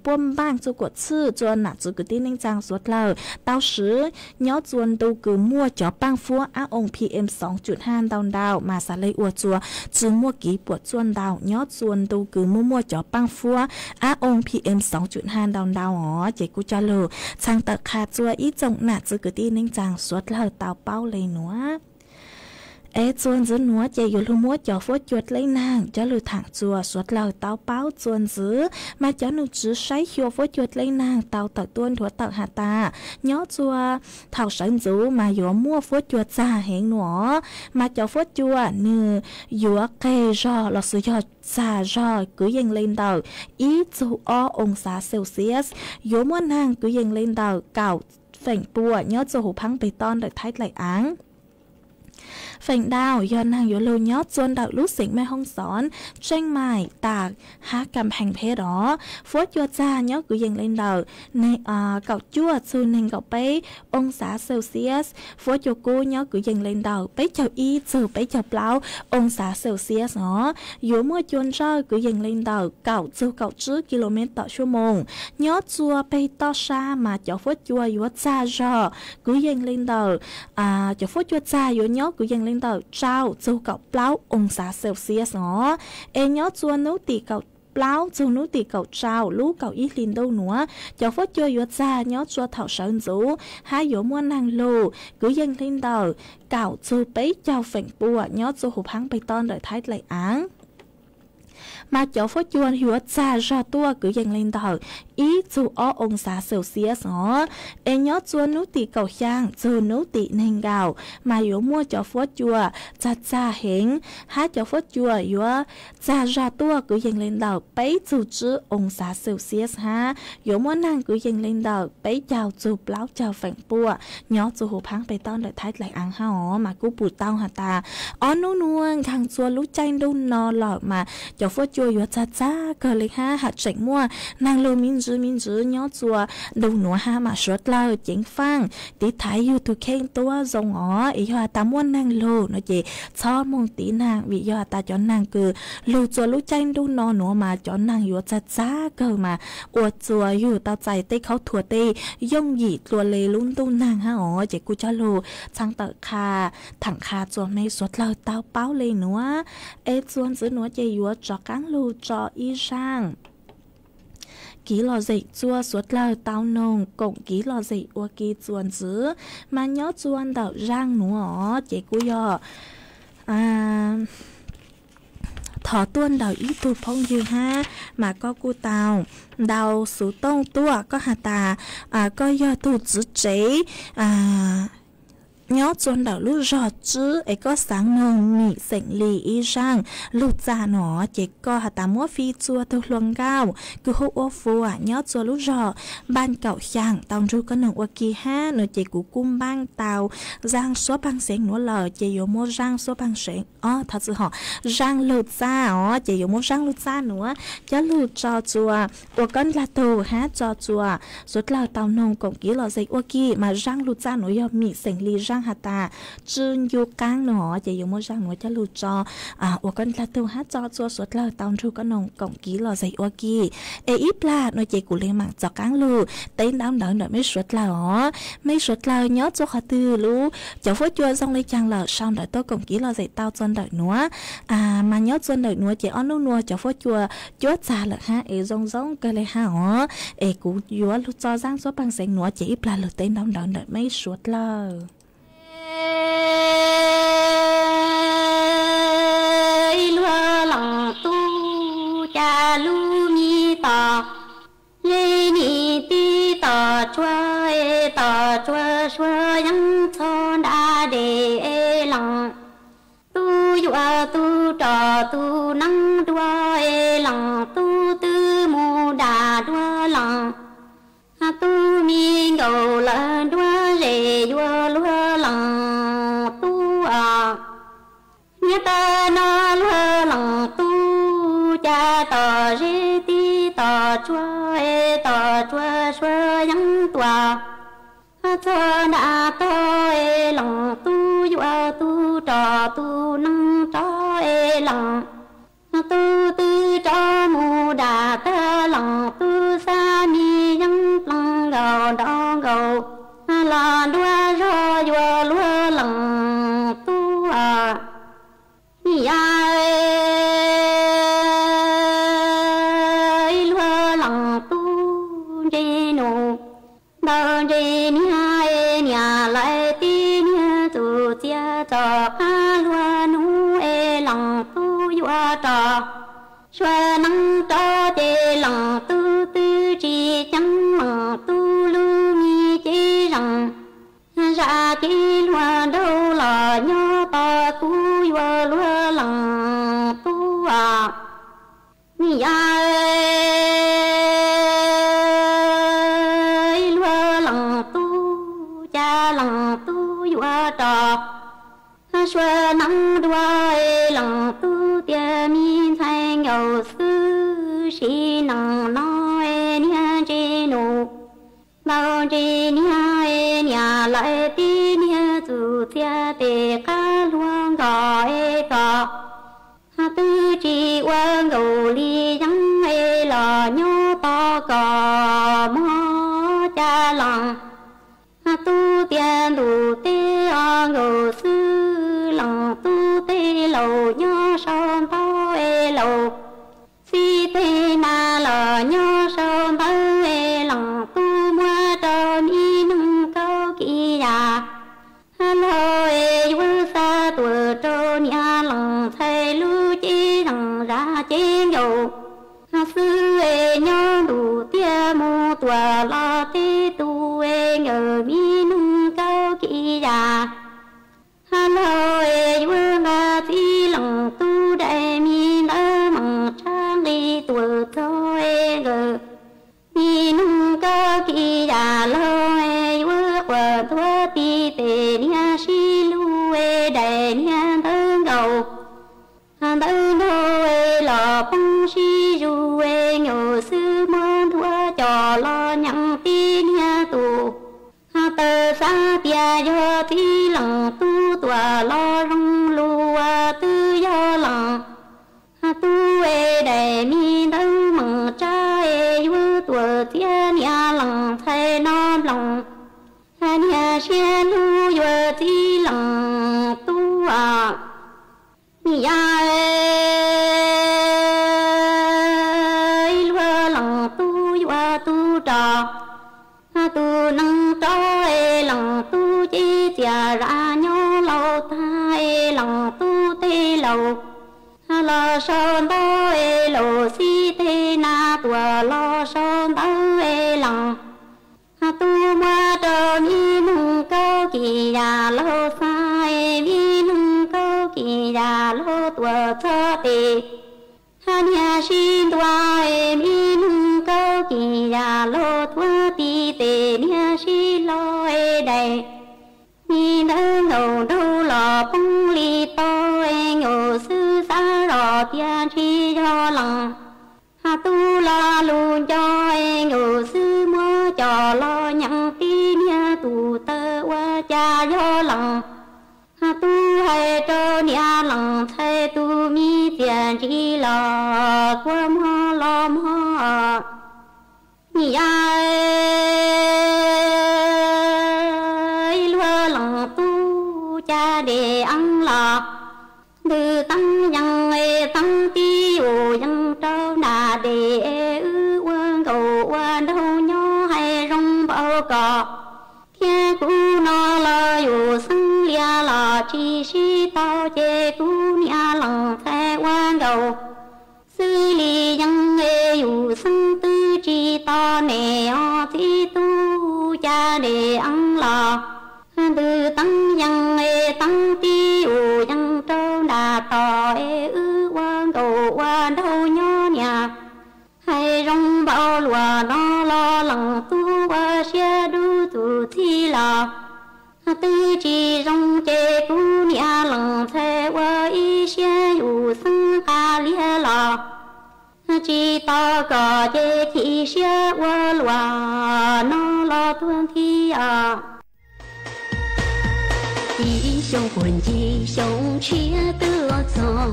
puab npaaj rua kuas txhwj rua nam txwv kwv tij neej tsaa suav dlawg tau swv nyob rua ntu kws muaj cov paaj fuab ab oo พีเอ็ม สองจุดห้า ntau ntau mas xaav le ua rua tsi muaj kev puam tsuaj ntau nyob rua ntu kws muaj muaj cov paaj fuab ab oo พีเอ็ม สองจุดห้า ntau ntau os. Ces kuv coj lug txhaj tawm qha rua ib tsoom nam txwv kwv tij neej tsaa suav dlawg tau paub le nuav. Es txuas ntxiv nuav ces yuav lug muab cov fuab cua dleb naag coj lug thaam rua suav dlawg tau paub txuas ntxiv. Mas cov nom tswv saib xyuas fuab cua dleb naag tau tawm tuab nthuav tawm has tas nyob rua thaum sawv ntxuv mas yuav muaj fuab cua txag heev nuav. Mas cov fuab cua nwg yuav qeg zog lossis yog txag zog kwv yees le ntawm ib txug ob oo xav Celsius, yuav muaj naag kwv yees le ntawm kaum feem pua nyob rua huv phaab peg toj ntawm Thaib dlaim aav. Feem ntau yog naag yuav lug nyob rua ntawm lub xeem Mej Hoob Xoob, Tseej Maim tas hab Kam Pheej Pheb os. Fuab cua txag nyob kwv yees le ntawm kaum cuaj txug neeg nkaum peb oo xav Celsius. Fuab cua kub nyob kwv yees le ntawm peb caug ib txug peb caug plaub oo xav Celsius os. Yuav muaj cua ntsawj kwv yees le ntawm kaum txug kaum tsib kilomev tom suab moos. Nyob rua peg toj sab mas cov fuab cua yuav txag zog kwv yees le ntawm cov fuab cua txag yuav nyob kwv yees le ntawm rau txug kaum plaub oo xav Celsius os. Es nyob rua nub tim kaum plaub txug nub tim kaum rau lub kaum ib hli ntuj nuav cov fuab cua yuav txag nyob rua thaum sawv ntxuv hab yuav muaj naag lug kwv yees le ntawm kaum txug peb caug feem pua nyob rua huv phaab peg toj ntawm Thaib dlaim aav. Mas cov fuab cua yuav txag zog tuaj kwv yees le ntawm ib txug ob oo xav Celsius os. Es nyob rua nub tim kaum xyaa txug nub tim neeg nkaum mas yuav muaj cov fuab cua txag txag heev hab cov fuab cua yuav txag zog tuaj kwv yees le ntawm peb txug tsib oo xav Celsius hab yuav muaj naag kwv yees le ntawm peb caug txug plaub caug feem pua nyob rua huv phaab peg toj ntawm Thaib dlaim aav hab os. Mas kuj pum tau has tas ob nub nuav nkaag rua lub caij ntuj no lawm mas cov fuab cua yuav txag txag kawg le hab has tseem muaj naag lug me ntsis me ntsis nyob rua ntu nuav hab mas suav dlawg ceev faaj tiv thaiv yug tug kheej tuab zoo os. Es yog has tas muaj naag lug no ces txhob moog tiv naag vim yog has tas cov naag kws lug rua lub caij ntuj no nuav mas cov naag yuav txag txag kawg mas ua rua yug tau txais tej khaub thuas tej yooj yim dlua le lub ntuj naag hab os. Ces kuj coj lug txhaj tawm qha thaam qha rua mej suav dlawg tau paub le nuav. Es txuas ntxiv nuav ces yuav rov qaab lug tso ib zaaj kiv lom zem txua suav dlawg tau noog koom kiv lom zem ua ke txuas ntxiv, mas nyob txua ntawm zaaj nuav ces kuj yog thov tuaj ntawm ib tug phooj ywg hab, mas koj kuj tau ntau xuv tooj tuaj, koj has tas koj yog tug txiv tsev nyob txua ntawm lub zog tswb es koj xaav noog mim xeem li ib zaaj lug txaj nuav, ces koj has tas muab fij txua tug hluas nkauj kws hu ua Fuam nyob txua lub zog Npaaj Kaum Xyaam tau nrug koj noog ua ke hab no, ces kuv kuj npaaj tau zaaj suab paag xeev nuav lawm, ces yuav muab zaaj suab paag xeev, thov txim, zaaj lug txaj os, ces yuav muab zaaj lug txaj nuav coj lug tso txua ua koj dlaag tug hab tso txua suav dlawg tau noog koom kiv lom zem ua ke, mas zaaj lug txaj nuav yog mim xeem li zaaj has tas tsw ncu qaab no, ces yuav muab zaaj nuav coj lug tso ua koj dlaag tug hab tso txua suav dlawg tau nrug koj noog koom kiv lom zem ua ke. Es ib plag no ces kuv le maam txaus qaab lug teb ntaub ntawv ntawm mej suav dlawg os. Mej suav dlawg nyob txua qhov twg lub cov fuab cua zoo le caag lawm sau ntawv tuaj koom kiv lom zem tau txua ntawm nuav. Mas nyob txua ntawm nuav ces ob nub nuav cov fuab cua cuab txag lawm hab es zoo zoo kawg le hab os. Es kuv yuav lug tso zaaj suab paag xeev nuav ces ib plag lug teb ntaub ntawv ntawm mej suav dlawg. Ib luag leej tub ca lub mi tom, ze nim tib tom tsuag, tom tsuag suav yeeb txhoj nra dej leej tub yuav tub rov tub neeb dua leej tub twb mus dam dua leej tub, me nkaus lawm dua zes yuav luag leej tub os. Niag tag no luag leej tub ca tom ze tib tom tsuag, tom tsuag suav yeeb tuaj txhoj nra tog, leej tub yuav tub rov tub neeb rov leej tub twb rov mus dam tag leej tub, xab me yeeb pleeg nkaus nrov nkaus los dua zog yuav luag leej tub os. Yog ib luag leej tub ntse nus, ntaus ntse niag, niam lawv tib niag txuj txiav txoj qab luag nub es leej tub yuav rov suav neeb rov ces leej tub twb tsis ceeb, leej tub lub me cev zeej zam cev luag nraug los nyob tos kuv yuav luag leej tub os. Yog ib luag leej tub ca leej tub yuav rov suav neeb dua, leej tub tias me ntxhais nkaus xwb sim neej no niag ntse nus, ntaus ntse niag, niam lawv tib niag txuj txiav tes qab luag nkos es kom twb tsis ua nkaus li yeeb es los nyob tos kom mob ca leej tub tias ntuj teb os nkaus xwb, leej tub teb laus nyob sau ntaub es laus, txiv teb mas los nyob sau ntaub es leej tub muab rau me neeg kaub kis yam laug es yuav xa tuam rau niam leej ntxhais lub cev zeej zam cev nkaus xwb es nyob ntuj tiaj mus tuam los teb tug es nkawm me neeg kaub kis yam laug es yuav nqa txiv leej tub daim me ntawv meem tsab nqi tuam txog es nkawm me neeg kaub kis yam laug es yuav quas ntuav ti tes niag sib lug es daim niag ntawv nkaus ntawv nraug es los poob sib zug es nkaus xwb muab ntuav coj los nyeem tib niag tus taw xav tias yog txiv leej tub tuam los zoo lug twb yog leej tub es daim me ntawv meem tsab es yuav tuam txiav niam leej ntxhais no nploos niag siab lug yuav txiv leej tub os. Yog Zaj nyob laus tag es leej tub tej laus los sau ntawv es laus xib tej na tuaj los sau ntawv es leej tub muab rau me neeg Kaub Kis Yaj laus xa es me neeg Kaub Kis Yaj laus tuaj txog tes niag sib ntua es me neeg Kaub Kis Yaj laus tuaj ti tes niag sib hlo es dais me ntawv nkaus nraug los poob li tau es nkaus xwb xav zoj tias tsis yog leej tub lo lus nco es nkaus xwb muab coj los nyeem tib niag tus taw ua cas yog leej tub hais rau niam leej ntxhais tus me txiaj ntsig los kua muag los mog. Niam, ib luag leej tub cas dej eeb los ntws teeb yees es teeb tib ua yees rau nram dej es wb ua nkaus ua nraug nyob hais zoo npaum koj thiab kuv no los yus xeeb lias los tsis sib tau ces kuv niam leej ntxhais ua nkaus xwb li yees es yus xeeb twb tsis tau ne os txiv tub cas dej eeb los ntws teeb yees es teeb tib ua yees rau nram toj es wb ua nkaus ua nraug nyob niam. Hais zoo npaum luaj no los leej tub ua siab dub tus txij los twb tsis zoo ces kuv niam leej ntxhais ua ib siab yus xeeb qas lias los tsis tau koj ces chim siab ua luaj no los tuag nthi os. Ib xyoo puag ncig xyoo tshiab twb los txog,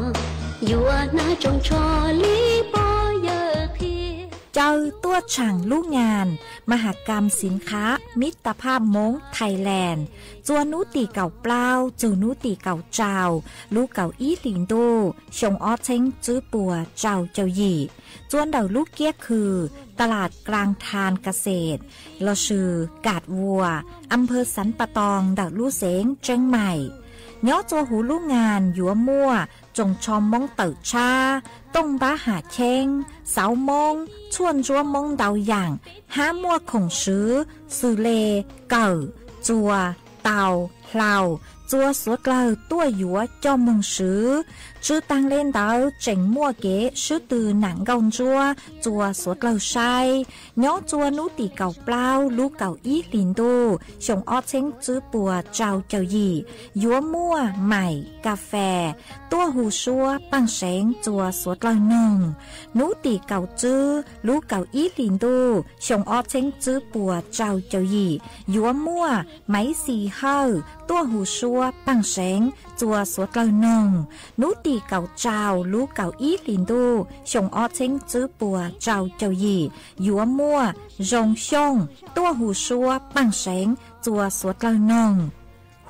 yuav hnav tsoos tsho li pog yawg qhia. Caw tuaj tsheem lub ngas Mahakam Sinkha Mittapha Hmoob Thailand txua hnub tim kaum plaub txug hnub tim kaum rau lub kaum ib hlis ntuj xyoo ob txheeb tswb puas rau caum yim, txua ntawm lub kiab khw Talas Klaas Thaan Kaset lossis Kas Vuas, Amphaw Xav Pas Toos ntawm lub xeev Tseeb Maim. Nyob txua huv lub ngas yuav muaj tsoos tsho Moob tawm tshab, tooj npab ham cheeb, xauv Moob, tshuaj ntsuab Moob ntau yaam, hab muaj khoom swv xws le kawm, txuas, taus, hlaus, txua suav dlawg tuaj yuav coj moog swv. Tswj taag le ntawd tseem muaj kev swb tw nam nkauj ntsuab txua suav dlawg saib. Nyob txua hnub tim kaum plaub lub kaum ib hlis ntuj xyoo ob txheeb tswb puas rau caum yim yuav muaj maim kas fes tuaj hu suab paaj seev txua suav dlawg noog. Hnub tim kaum tswb lub kaum ib hlis ntuj xyoo ob txheeb tswb puas rau caum yim yuav muaj maiv xis hawj tuaj hu suab paaj seev txua suav dlawg noog. Hnub tim kaum rau lub kaum ib hlis ntuj xyoo ob txheeb tswb puas rau caum yim yuav muaj zoo xyooj tuaj hu suab paaj seev txua suav dlawg noog.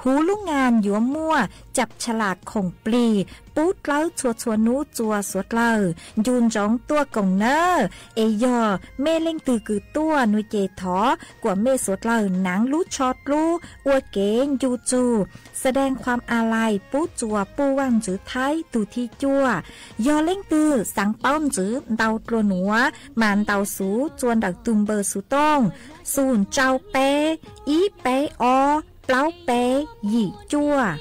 Huv lub ngas yuav muaj caj tsha las khoom plig pub dlawb txhua txhua hnub txua suav dlawg ncu ntsoov tuaj koom nawb. Es yog mej leej twg kws tuaj nuav ces thov kuas mej suav dlawg naav lub tsho dlub ua kev ncu txug แสดงความอาลัย pub txua puj vaaj ntxwv Thaib tug thib cuaj. Yog leej twg xaav paub ntxwv ntau dlua nuav mas ntaus xuv txua ntawm tug npawb xuv tooj xus ntsau peb ib peb ob plaub peb yim cuaj.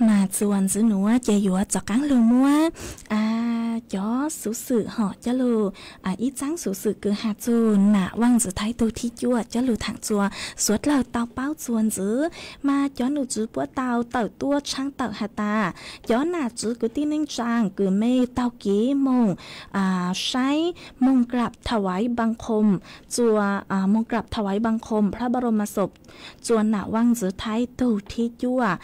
Mas txuas ntxiv nuav ces yuav rov qaab lug muab cov Xuv xwm hom coj lug, ib txaab xuv xwm kws has txug nam vaaj ntxwv Thaib tug thib cuaj coj lug thaam txuas suav dlawg tau paub txuas ntxiv, mas cov nom tswv puab tau tawm tuaj tshaab tawm has tas, cov nam tswv kwv tij neej tsaa kws mej taug kev moog saib, moog กราบถวายบังคม txuas, moog กราบถวายบังคมพระบรมศพ txuas nam vaaj ntxwv Thaib tug thib cuaj,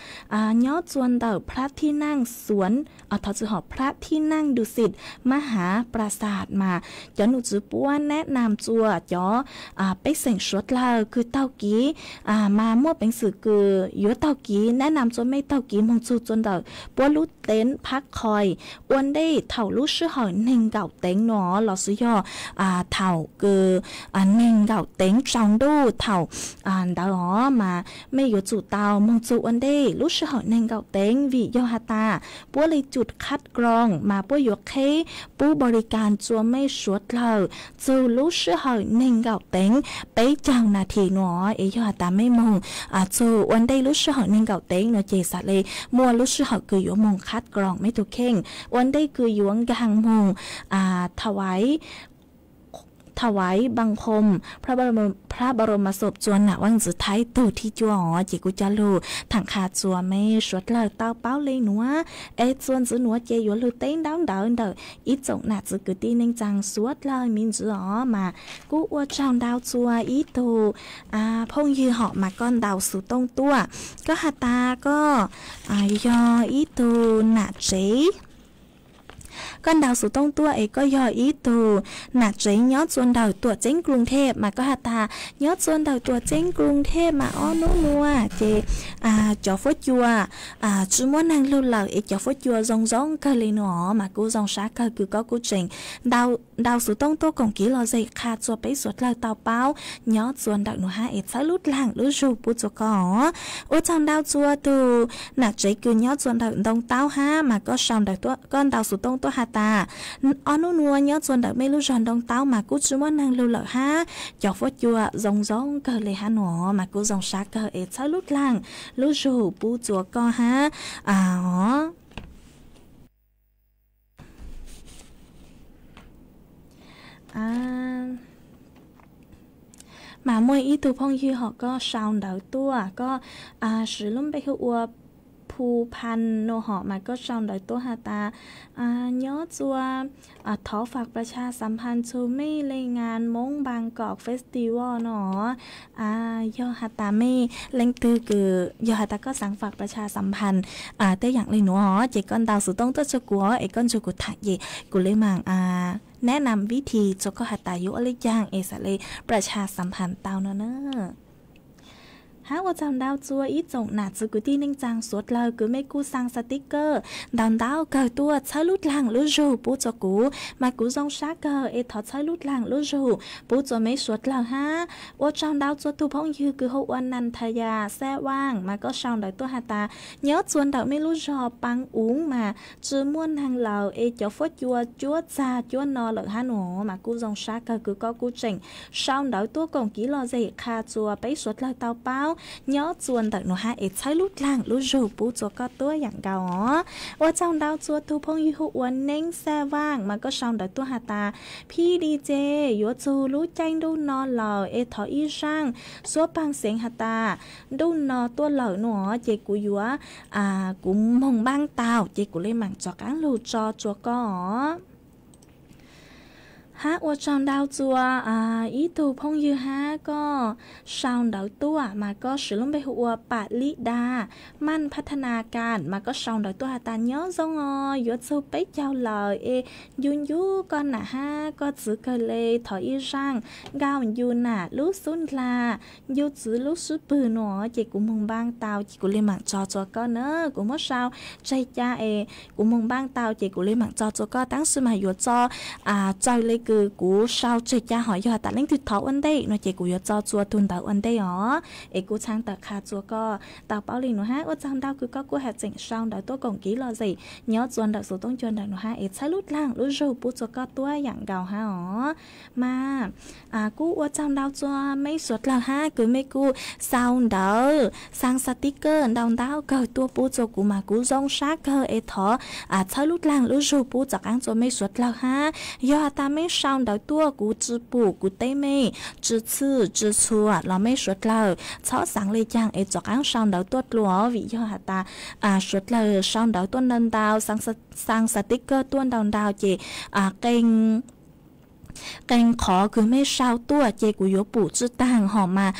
nyob txuas ntawm พระที่นั่งสวน, thov txwv hom พระที่นั่งดุสิตมหาปราสาท mas cov nom tswv puab แนะนำ txuas cov pej xeem suav dlawg kws taug kev, mas muaj peev xwm kws yuav taug kev แนะนำ txuas mej taug kev moog txug txuas ntawm puab lub teev phab qhoi ua ntej thaum lub sij hawm neeg nkaum teev no los sis yog thaum kws neeg nkaum teev tsaus ntuj thaum ntawd os mas mej yuav tsum tau moog txug ua ntej lub sij hawm neeg nkaum teev vim yog has tas puab le cus khab kroos mas puab yuav qheb pub npau li kas txuas mej suav dlawg txug lub sij hawm neeg nkaum teev peb caug nas this no es yog has tas mej moog txug ua ntej lub sij hawm neeg nkaum teev no ces xam le muaj lub sij hawm kws yuav moog khab kroos mej tug kheej ua ntej kws yuav nkaag moog ถวายบังคม พระบรมศพ txuas nam vaaj ntxwv Thaib tug thib cuaj os ces kuv coj lug thaam qha txuas mej suav dlawg tau paub le nuav es txuas ntxiv nuav ces yuav lug teb ntaub ntawv ntawm ib tsoom nam txwv kwv tij neej tsaa suav dlawg me ntsis os mas kuj ua tsaug ntau txuas ib tug phooj ywg hom mas koj ntaus xuv tooj tuaj, koj has tas koj yog ib tug nam tsev koj ntaus xuv tooj tuaj es koj yog ib tug nam tsev nyob txuas ntawm Tuam Ceeb Kruv Thej mas koj has tas nyob txuas ntawm Tuam Ceeb Kruv Thej mas ob nub nuav ces cov fuab cua tsi muaj neeg lug lawm es cov fuab cua zoo zoo kawg le nuav mas kuv zoo sab kawg kws koj kuj tseem ntaus xuv tooj tuaj koom kev lom zem qha txuas peb suav dlawg tau paub nyob txuas ntawm nuav hab es txhawb lub dlaag lub zug pub txuas koj os. Ua tsaug ntau txuas tug nam tsev kws nyob txuas ntawm Ntoo Taub hab mas koj sau ntawv tuaj, koj ntaus xuv tooj tuaj has tas ob nub nuav nyob txuas ntawm mej lub zog Ntoo Taub mas kuj tsi muaj neeg lug lawm hab cov fuab cua zoo zoo kawg le hab nuav mas kuv zoo sab kawg es txhawb lub dlaag lub zug pub txuas koj hab os. Mas muaj ib tug phooj ywg hom koj sau ntawv tuaj, koj siv lub npe hu ua Phu Phan no hom mas koj sau ntawv tuaj has tas nyob txuas thovฝากประชาสัมพันธ์ txug mej le ngan Moob Bangkok Festival no. Yog has tas mej leej twg kws yog has tas koj xaav ฝากประชาสัมพันธ์ tej yaam le nuav ces koj ntaus xuv tooj tuaj txug kuv es koj ntsug kuv tham ces kuv le maam แนะนำวิธี txuas koj has tas yuav ua le caag es xaav le ประชาสัมพันธ์ tau no na. Hab ua tsaug ntau txuas ib tsoom nam txwv kwv tij neej tsaa suav dlawg kws mej kuj xaa sticker ntau ntau kawg tuaj txhawb lub dlaag lub zug pub txuas kuv mas kuv zoo sab kawg es thov txhawb lub dlaag lub zug pub txuas mej suav dlawg hab. Ua tsaug ntau txuas tug phooj ywg kws hu ua Nas Thas Yas Xab Vaaj mas koj sau ntawv tuaj has tas nyob txuas ntawm mej lub zog Paab Uv mas tsi muaj neeg lawm es cov fuab cua cuab txag cuab no lawm hab nuav mas kuj zoo sab kawg kws koj kuj tseem sau ntawv tuaj koom kev lom zem qha txuas peb suav dlawg tau paub nyob txuas ntawm nuav hab es txhawb lub dlaag lub zug pub txuas koj tuab yaam nkaus os. Ua tsaug ntau txuas tug phooj ywg hu ua Neeb Xab Vaaj mas koj sau ntawv tuaj has tas phij di ces yuav txug lub caij ntuj no lawm es thov ib zaaj xuab paag xeev has tas ntuj no tuaj lawm nuav ces kuv yuav, kuv moog npaab tau ces kuv le maam tso qaab lug tso txuas koj os. Hab ua tsaug ntau txuas ib tug phooj ywg hab koj sau ntawv tuaj mas koj siv lub npe hu ua Pam Lib Dag, Maaj Phab Thab Nas Kas mas koj sau ntawv tuaj has tas nyob zoo os, yuav txug peb caug lawm es ncu ncu koj nam hab koj txwv kawg le, thov ib zaaj nkaum ncu nam lub xub ndlag, ncu txwv lub xub pwg nuav ces kuv moog npaab tau ces kuv le maam tso txuas koj na. Kuv muab sau tseg ca es kuv moog npaab tau ces kuv le maam tso txuas koj, tab sis mas yuav tso tsaws le kws kuv sau tseg ca hom yog has tas leej twg thov ua ntej no ces kuv yuav tso txua tug ntawv ua ntej os. Es kuv txhaj tawm qha txua koj tau paub li nuav hab. Ua tsaug ntau kws koj kuj has tseem sau ntawv tuaj koom kiv lom zem nyob txua ntawm xuv toob cua ntawm nuav hab es txhawb lub dlaag lub zug pub txua koj tuab yaam nkaus hab os. Mas kuj ua tsaug ntau txua mej suav dlawg hab kws mej kuj sau ntawv xaa xatikawj ntau ntau kawg tuaj pub txua kuv mas kuv zoo sab kawg es thov txhawb lub dlaag lub zug pub txaus qaab txua mej suav dlawg hab. Yog has tas mej sau ntawv tuaj kuv tsi pum kuv teb mej tsi txhwj tsi txhua los mej suav dlawg txhob xaav le caag es txaus qaab sau ntawv tuaj dlua vim yog has tas suav dlawg sau ntawv tuaj ntau ntau, xaa xatikawj tuaj ntau ntau ces qee qhov kws mej sau tuaj ces kuv yuav pum tsi taag hom mas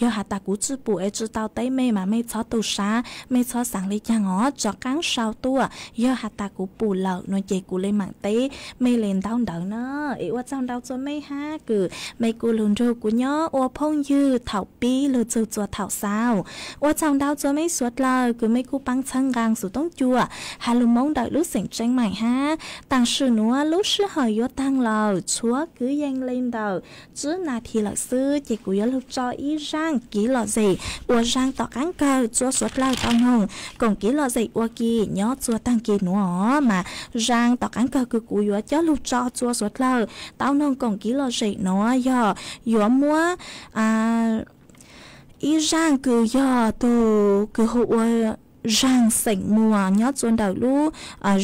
yog has tas kuv tsi pum es tsi tau teb mej mas mej txhob tu sab mej txhob xaav le caag os, txaus qaab sau tuaj. Yog has tas kuv pum lawm no ces kuv le maam teb mej le ntau ntawv na. Es ua tsaug ntau txua mej hab kws mej kuj lug nrug kuv nyob ua phooj ywg thaum pib lug txug txua thaum xaus. Ua tsaug ntau txua mej suav dlawg kws mej kuj paab txhawb nqaa xuv toob cua has lug Moob ntawm lub xeem Tseeb Maim hab. Taam sim nuav lub sij hawm yuav taag lawm, tshuav kwv yees le ntawm tsib nas this lawm xwb ces kuv yuav lug tso ib zaaj kiv lom zem uas zaaj tom qaab kawg txua suav dlawg tau noog koom kiv lom zem ua ke nyob txua taag kis nuav mas zaaj tom qaab kawg kws kuv yuav coj lug tso txua suav dlawg tau noog koom kiv lom zem nuav yog yuav muab ib zaaj kws yog tug kws hu ua zaaj xeem Muas nyob txua ntawm lub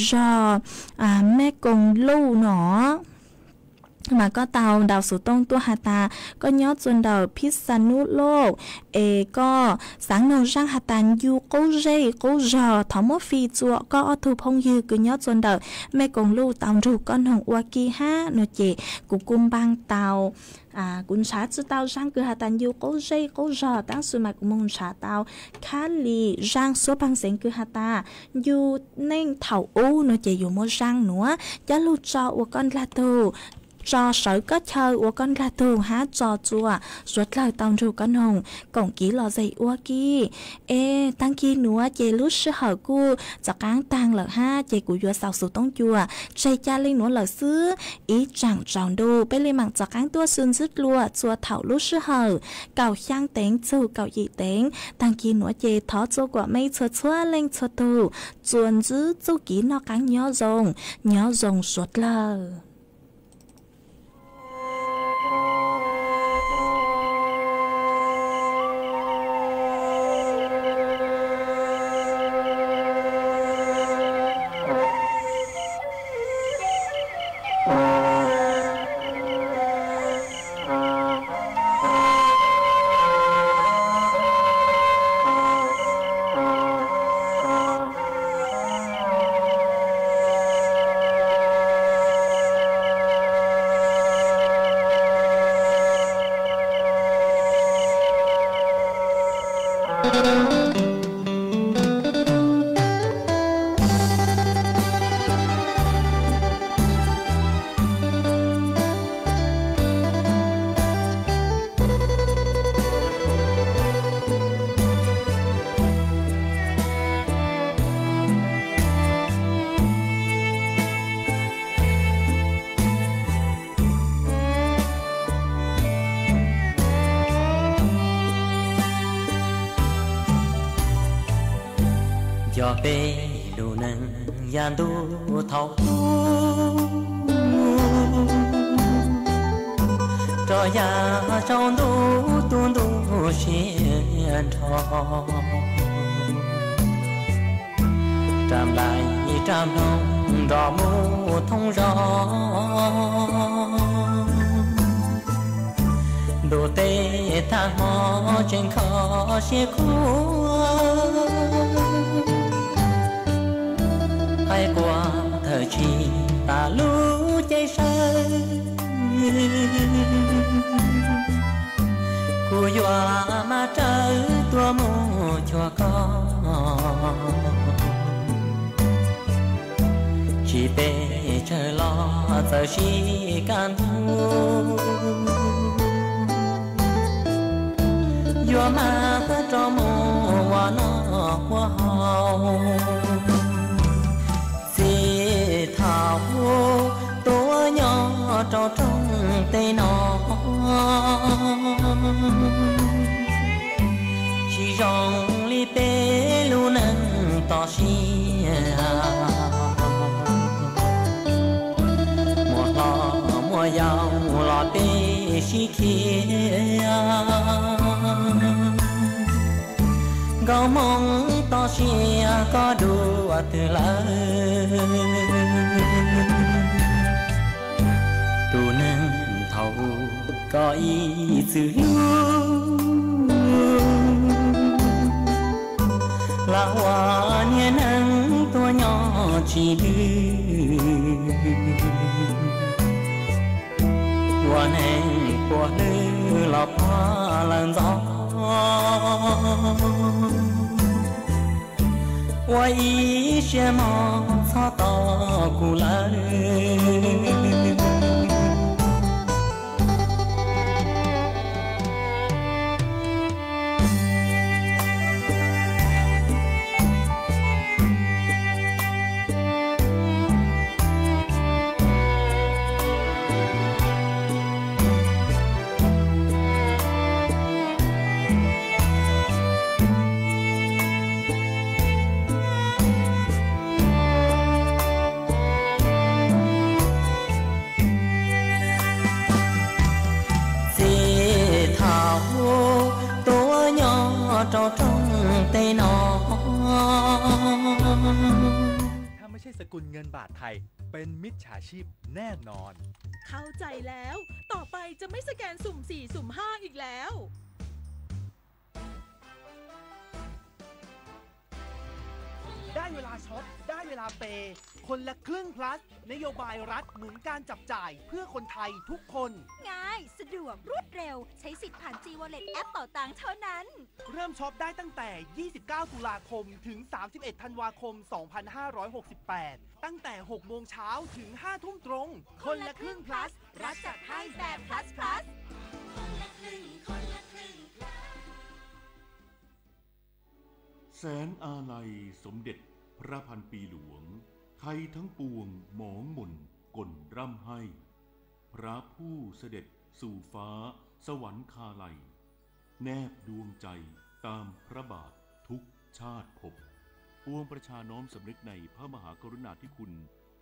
zog Mej Koos Luj no. Mas koj tau ntaus xuv tooj tuaj has tas koj nyob txua ntawm Phij Xa Nub Lauj es koj xaav noog zaaj has tas ncu qub zej qub zog, thov muab fij txua koj ob tug phooj ywg kws nyob txua ntawm Mej Koos Luj tau nrug koj noog ua ke hab no ces kuv kuj npaaj tau kuv ntshav tsi tau zaaj kws has tas ncu qub zej qub zog, tab sis mas kuv moog ntshav tau khab lis zaaj suab paag xeev kws has tas ncu neej thaum ub no ces yuav muab zaaj nuav coj lug tso ua koj ndlag tug, tso sawv koj chaw ua koj ndlag tug hab tso txua suav dlawg tau nrug koj noog koom kiv lom zem ua ke. Es taag kis nuav ces lub sij hawm kuj txaus qaab taag lawm hab ces kuv yuav xaus xuv tooj cua tseg ca le nuav lawm xwb. Ib tsaam tsaus ntuj peb le maam txaus qaab tuaj sib ntsib dlua txua thaum lub sij hawm kaum xyaa teev txug kaum yim teev. Taag kis nuav ces thov txua kuam mej txhua txhua leej txhua tug txuas ntsib txuj kiv noj qaab nyob zoo, nyob zoo suav dlawg. Yog peb lub neej yav ntuj thaum ub, rov yav tsaus ntuj tu ntuj siab nrho, rab nplai rab mloog nrov mus thoob zos. Ntuj teb tag hmo tseem kho siab khuab, qaib qua thawm tsis tas lub ceeb sawv. Kuv yuav maj rawv tuaj mus cuag koj, tsis pes tsawg los txawm sib kaj ntug. Yuav maj rov mus ua noj ua haus, txij thaum tuaj nyob rau rooj teb no, tsis zoo li peb lub neej toj siab. Muaj hlob muaj yau los peb sib khiav, nkauj Hmoob toj siab koj dua twg lawm? Tus neeg thaum ub koj ib txwm hlub, los ua niag neeg tuag nyob tsis dwb, ua neeg puas hlwb los pog lawm ntxov, ua ib siab mog txhob tos kuv lawm. Txij thaum tuaj nyob rau rooj teb no, ถ้าไม่ใช่สกุลเงินบาทไทย เป็นมิจฉาชีพแน่นอน เข้าใจแล้ว ต่อไปจะไม่สแกนสุ่มสี่ สุ่มห้า อีกแล้ว ได้เวลาช็อป ได้เวลาเปย์ คนละครึ่ง plus นโยบายรัฐหนุนการจับจ่ายเพื่อคนไทยทุกคน ง่าย สะดวก รวดเร็ว ใช้สิทธิ์ผ่าน G Wallet แอปเป๋าตังเท่านั้น เริ่มช็อปได้ตั้งแต่ ยี่สิบเก้า ตุลาคม ถึง สามสิบเอ็ด ธันวาคม สองพันห้าร้อยหกสิบแปด ตั้งแต่ หกโมงเช้า ถึง ห้าทุ่มตรง คนละครึ่ง plus รัฐจัดให้แบบ plus plus แสงอาลัยสมเด็จพระพันปีหลวง ไทยทั้งปวงหมองหม่นก่นร่ำไห้ พระผู้เสด็จสู่ฟ้าสวรรคาลัย แนบดวงใจตามพระบาททุกชาติภพ ปวงประชาน้อมสำนึกในพระมหากรุณาธิคุณ